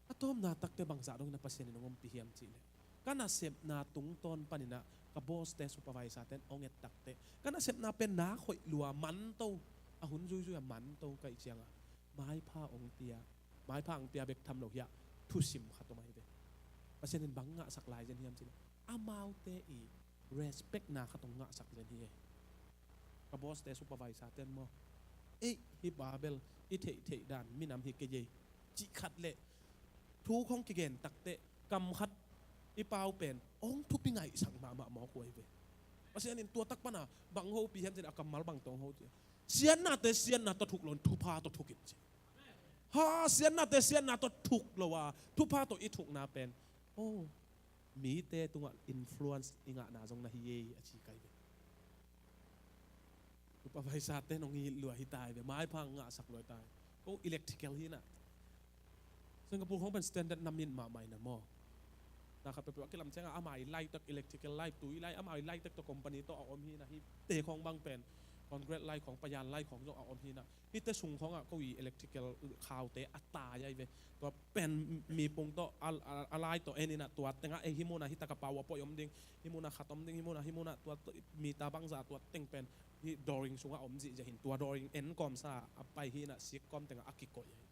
A tawpna takte bangzah dongin a Pasian in hong ompih hiam cihleh, ka nasepna tungtawn paninah ka boss te, supervisor ten hong et takte, ka nasepna pen nak hoih lua, manto, a hun zuizui a manto ka ih cianga maipha hong pia, maipha hong pia bek tham lo hiah thusim khat om ahi ve. Pasian in bang ngahsak lai zen hiam cihleh, amaute i respect na khat hong ngahsak zen hi ei. Ka boss te, supervisor ten maw, ei, hih pa bel i theihtheih dan minam hi kei ei, cih khat le thu khong kigen takteh kam khat i pau pen hong thupi ngaihsak mahmah mawk uh ahi ve. Pasian in tua tak pana bang hopih hiam cih leh a kammal bang tawh hong ho ci. Siatnate siatna tawh thuk lo in, thupha tawh thuk in ci. Ha, siatnate siatna tawh thuk lo a, thupha tawh i thukna pen, oh, mite tungah influence i ngahna zong na hi ei, a ci kai ve. Supervisor te nong it lua hi ta hi ve, maipha ngahsak lua hi ta hi. Ko electrical hi na. Singapore khong pen standard na mit mahmah hi na maw. Na khat peuhpeuh a kilam ciangah ama i light tak, electrical light, tui light, ama i light tak tawh company tawh a om hi na, hihte khong bang pen concrete light khong, payan light khong zong a om hi na. Hihte sung khongah ko i electrical khaute a tai ahi ve. Tua pen mipung tawh a, a, a light tawh en hi na, tua tengah ei hih muna hih tak a power point om ding, hih muna khat om ding, hih muna, hih muna, tua, tua meter bangzah, tua teng pen hih drawing sungah om zihziah hi in, tua drawing en kawmsa a pai hi na, sik kawm tengah a kikoih ahi.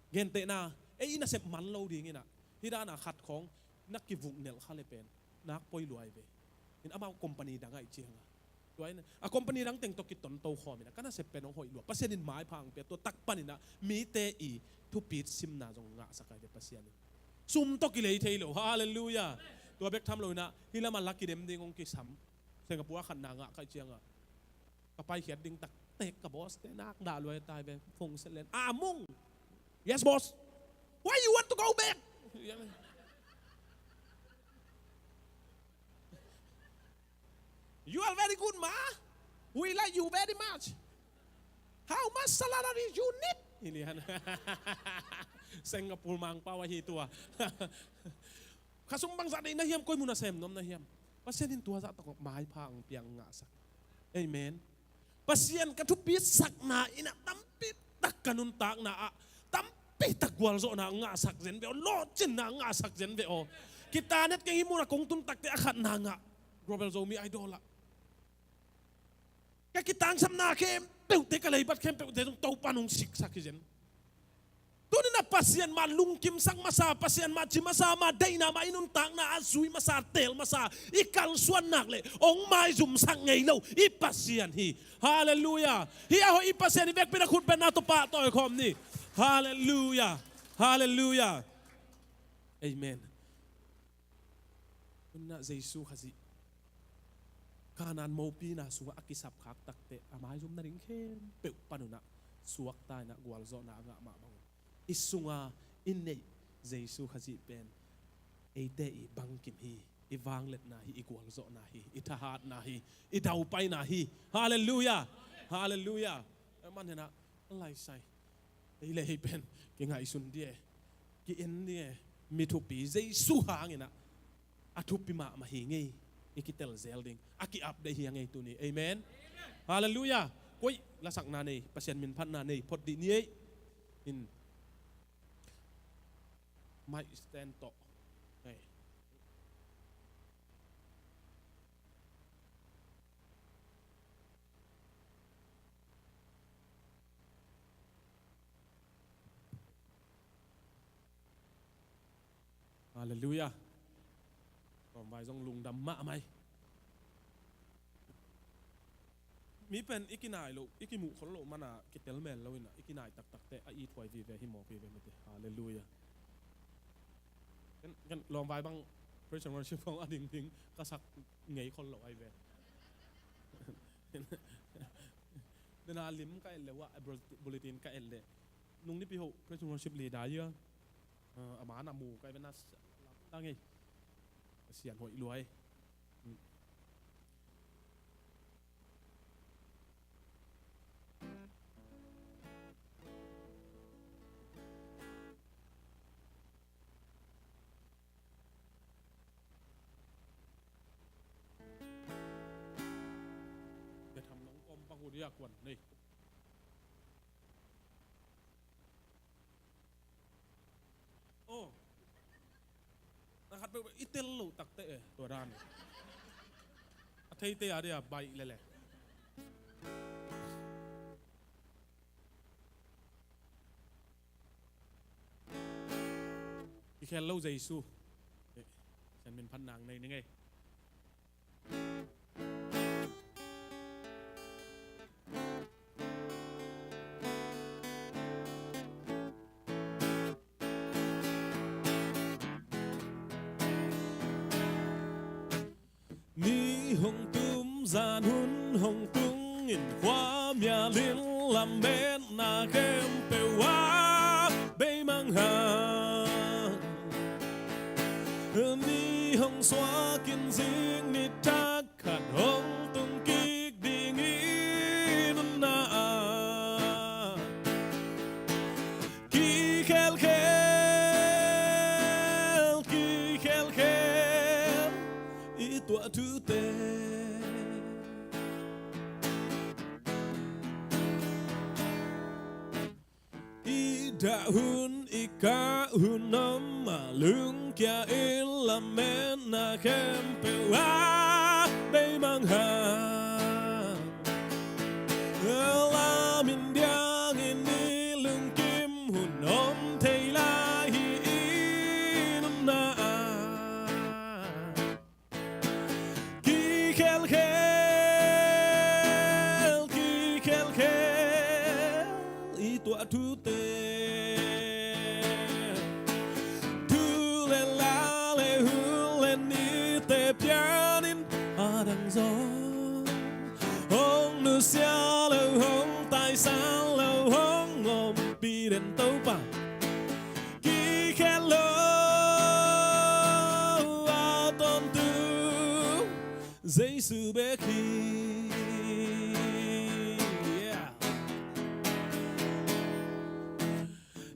Gentehna, ei i nasep man lo ding hi na, hih dana khat khong na kivuknelh kha le pen nak poi lua hi ve. In amau company dang ahih cianga, tua in a company dang teng tawh kitonto khawm in a, ka nasep pen hong hoih lua. Pasian in maipha hong pia, tua tak panin a mite i thupit simna zong ngahsak ahi ve Pasian in. Sum tawh kilei thei lo. Halleluiah. Tua bek tham lo in a, hih lamah la kidem ding hong kisam. Singapore a khatna ngah ka hih cianga, ka paikhiat ding taktek ka boss te nak dah lua hi ta hi ve. Phone set len, "Ah, Mung." "Yes, boss." "Why you want to go back?" "You are very good, ma. We like you very much. How much salary you need?" Hi lian. Singapore mangpau ahi tua. "Khasum bangzah deih na hiam, koi mun a sem nuam na hiam?" Pasian in tua zah tawh maipha hong piang ngahsak. Amen. Pasian ka thupitsakna in a tampi tak ka nuntakna ah, tampi tak gualzawhna ngahsak zen ve aw, lawhcinna ngahsak zen ve aw. Kitan et keng, hih mun a kong tun takte a khatna ngah, Global Zomi Idol ah. Ka kitangsapna khempeuhte, ka leibat khempeuhte zong Topa'n hong siksak hi zen. Tuni-in a Pasian mah lungkimsak masa, Pasian mah ci masa, mah deihna mah i nuntakna ah zui masa, teel masa, i kalsuan nak leh hong maizumsak ngei lo i Pasian hi. Halleluiah. Hih a hoih i Pasian i vekpi-in a khutbetna tawh pahtawi khawm ni. Halleluiah. Halleluiah. Amen. Tuni-in a Jesu Khazih Kanaan mopina sungah a kisapkhak takteh a maizum nading khempeuh pan un a suakta in a gualzawhna a ngah mah bang un, i sunga i neih Jesu Khazih pen eite i bangkim hi, i vangliatna hi, i gualzawhna hi, i thahatna hi, i daupaina hi. Halleluiah. Halleluiah. Amen. Hena laisai. Ei le ei pen kingaihsun ding e, ki-en ding e, mi thupi Jesu hangin a, a thupi mahmah hi ngei, i kitel zel ding, a ki-update hi a ngei tuni. Amen. Halleluiah. Koi lasakna nei, Pasian min phatna nei phot dih ni ei. In mic stand tawh. Hei. Halleluiah. Lawmvai zong lungdam mahmah hi. Mi pen i kinai loh, i kimuh khol loh mana kitel mel lo in a, i kinai taktak teh a ithuai vive hi mawk hi ve mite. Halleluiah. Ken, ken lawmvai bang praise and worship bang a dingding ka sak ngei khol loh ahi ve. Dena lim ka et leh, a bulletin ka et leh, nung nipi hoh praise and worship leader ia, a, a man a mu ka et ve na, lam ta ngei. Pasian hoih lua hi. Betham nong kawm bang uh dia kuan nei. Oh. Na khat peuh i tel loh takte e, tua dan. A theite a dia baih lele. I khel lo Jesu. Eh, Pasian min phat nang nei ning ei. Zan hun hong tungin khuamial in lametna khempeuh ah beimang hang. Ni hong suakin zing nitak khat hong tung kik ding i nunna ah kikhelkhel, kikhelkhel i tuah thute. I dah hun, i kah hun om a, lungkia in lametna khempeuh ah beimang hang. Lamin diangin i lungkim hun om thei lai hi i nunna ah kikhelkhel, kikhelkhel i tuah thute. Tu le la le hun le nite pianin a dang zong hong nusia lo, hong taisan lo, hong ompih den Topa. Kikhel lo a tawntung Jesu bek hi. Yeah.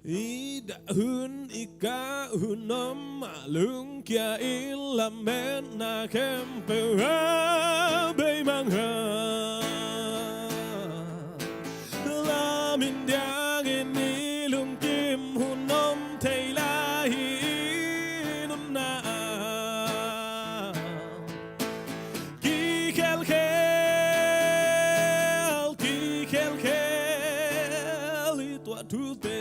I dah hun, i kah hun om a, lungkia in lametna khempeuh ah beimang hang. Lamin diangin i lungkim hun om thei lai hi i nunna ah kikhelkhel, kikhelkhel i tuah thute.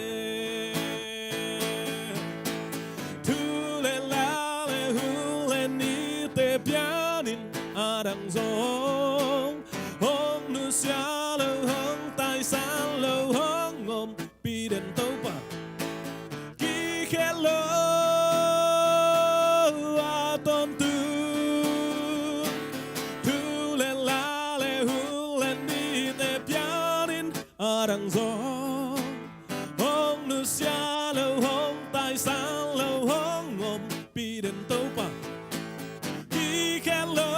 Tu le la le hun le nite pianin a dang zong hong nusia lo, hong taisan lo, hong ompih den Topa. Kikhel lo a tawntung tu le la le hun le nite pianin a dang zong hong nusia lo, hong taisan lo, hong ompih den Topa. Kikhel lo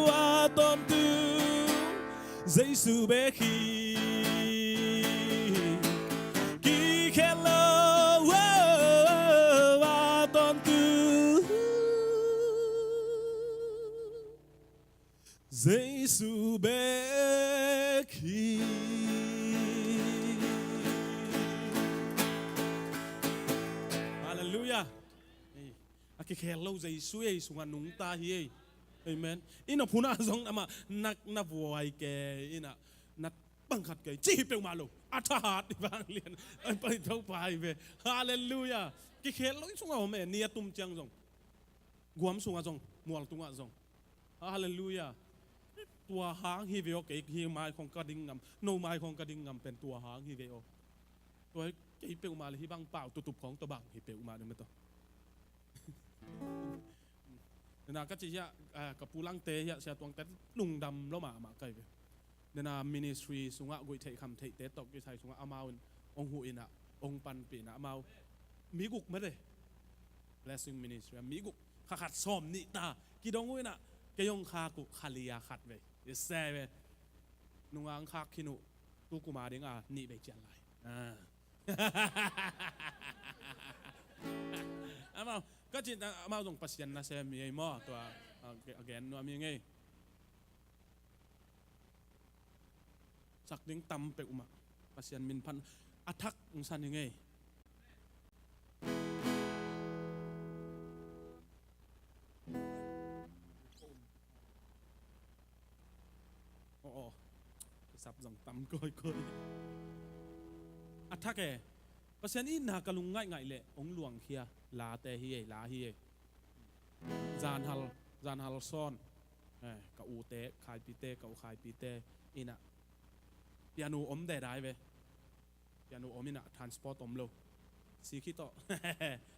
a tawntung Jesu bek hi. Kikhel lo a tawntung Jesu bek hi. Halleluiah. Ei, a kikhel lo Jesu ei sungah nungta hi ei. Amen. Ina phuna zong amah na, na vuai kei, ina na bang khat kei ci hi peuhmah lo. A thahat i vanglian. Ai, pai Topa hi ve. Halleluiah. Kikhel lo i sungah om e, ni a tum ciang zong. Guam sungah zong, mual tungah zong. Halleluiah. Tua hang hi ve aw, kei hi mai khong ka ding ngam, no mai khong ka ding ngam pen tua hang hi ve aw. Tua kei peuhmah le hih bang pau tutup khong tua bang hi peuhmah ding mah tawh. Nena ka ci hiah, ah, ka pulangte hiah, sia tuangte lungdam lo mahmah kai ve. Nena ministry sungah guih theih kham theihte tawh kisai sungah amau in ong huh inah, ong panpih inah amau mi guk mate. Blessing Ministry ah mi guk, kha khat sawm nih ta kidong uh inah, kei ong khak uh kha li a khat vei. I se ve. Nungang khak khin uh tu kuma ding a nih vei cian lai. Ah. Amau ka cih amau zong Pasian nasem hi ei maw, tua a gen nuam hi ngei. Sak ding tam peuhmah Pasian min phat a thak ong san hi ngei. Aw, aw. Ka sap zong tam kawikawi. A thak e. Pasian itna ka lung ngaihngaih leh ong luangkhia late hi ei, la hi ei. Zanhal, zanhal sawn. Eh, ka ute khaipite, ka u khaipite inah piano om dedai ve. Piano om inah transport om lo. Sikhi tawh.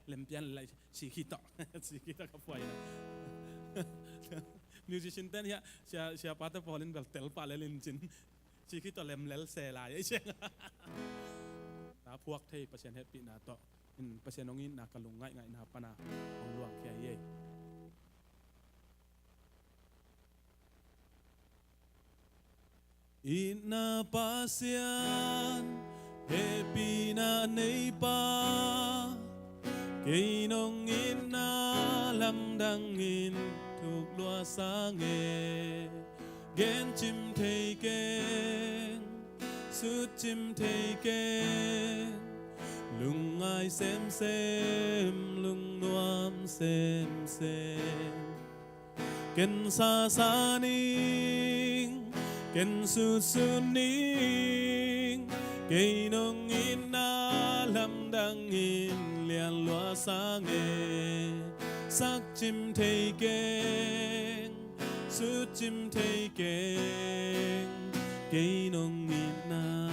Lempian lai sikhi tawh. Sikhi tawh ka puai inah. Musician ten hiah sia, siapate pawl in bel tel pah lel in cin. Ci khit tawh lemlel se lai ei ciang. Ta phuak thei Pasian hehpihna tawh in Pasian hong itna ka lung ngaihngaihna pana hong luangkhia hi ei. Itna Pasian, hehpihna neipa, kei nong itna lamdangin thuk lua sang e. Gen cim thei keng, sut cim thei keng, lungngai semsem, lungnuam semsem. Ken sasa ning, ken sutsut ning, kei nong itna lamdangin lian lua sang e. Sak cim thei keng, sut cim thei keng, kei nong itna.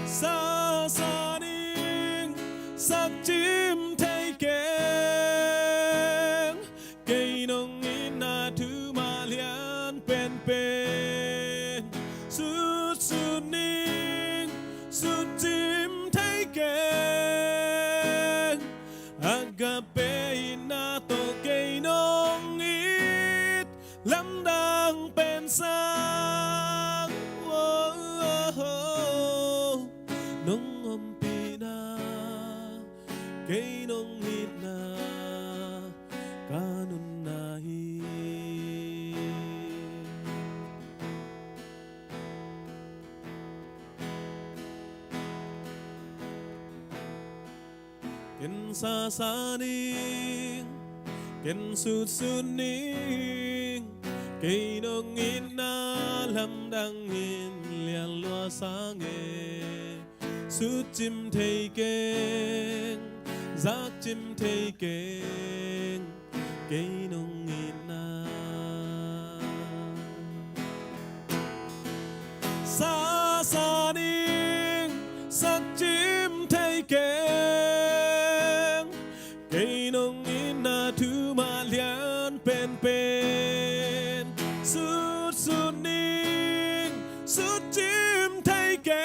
Sasa ning, sak cim thei keng, kei nong itna thumah lian penpen. Sutsut ning, sut cim thei keng, Agape itna tawh kei nong it, lamdang pen sang. Oh, oh, oh. Nong ompihna, kei nong itna, ka nunna hi. Ken sasa ning, ken sutsut ning, kei nong itna lamdangin lian lua sang e. Sut cim thei keng, zak cim thei keng, kei nong itna. Sasa ning, sak cim thei keng, kei nong itna thumah lian penpen. Sutsut ning, sut cim thei keng,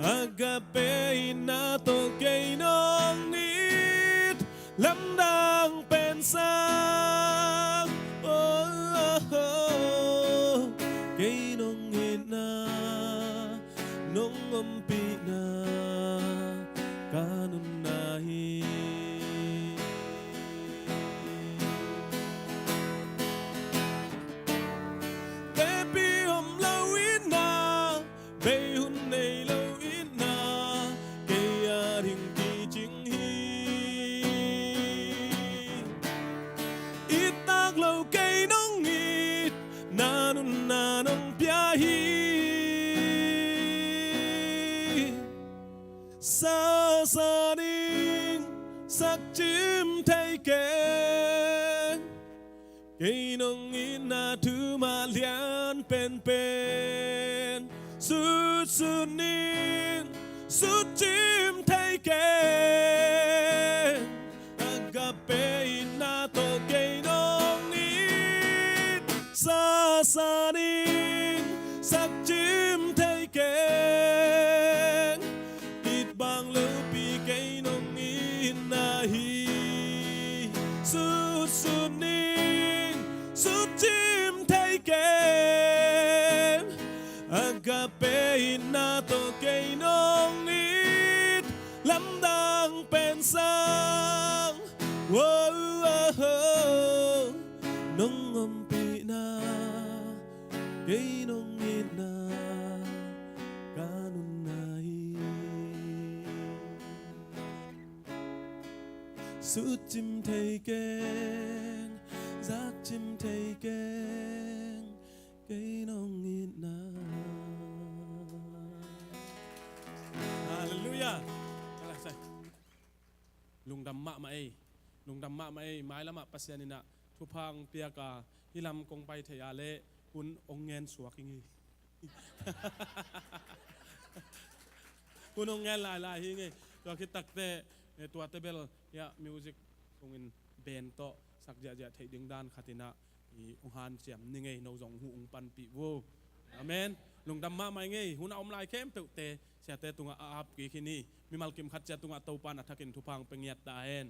Agape itna tawh kei nong it, lamdang pen sang. Oh, oh, oh. Kei nong itna, nong ompihna, ka nunna hi. Tepi om lo itna, bei hun nei lo itna, kei a ding kicing hi. It tak lo kei nong it, na nunna nong pia hi. Sasa ning, sak cim thei keng, kei nong itna thumah lian penpen. Sutsut ning, sut cim thei keng, Agape itna tawh kei nong it. Sasa ning, sak cim thei keng, it bang lopi kei nong itna hi. Sutsut ning, sut cim thei keng, Agape itna tawh kei nong it, lamdang pen sang. Oh, oh, oh. Nong ompihna, kei nong itna, ka nunna hi. Sut cim thei keng, zak cim thei keng, kei nong itna. Halleluiah. Lungdam mahmah ei. Lungdam mahmah ei. Mailamah Pasian in ah thupha hong piak a, hih lam kong pai thei a leh hun hong ngen suak ing ei. Hun hong ngen lailai hi ing ei. Tua khit takteh Eh, tuate bel hiah music sungin band tawh sak ziahziah theih ding dan khatinah i ung hanciam ni ngei, no zong hu ung panpih vo. Amen. Lungdam mahmah i ngei, hun a om lai khempeuhte siate tungah a ap kik hi ni. Mimal kim khat cia tungah Topa na thakin thupha ong pe ngiat ta hen.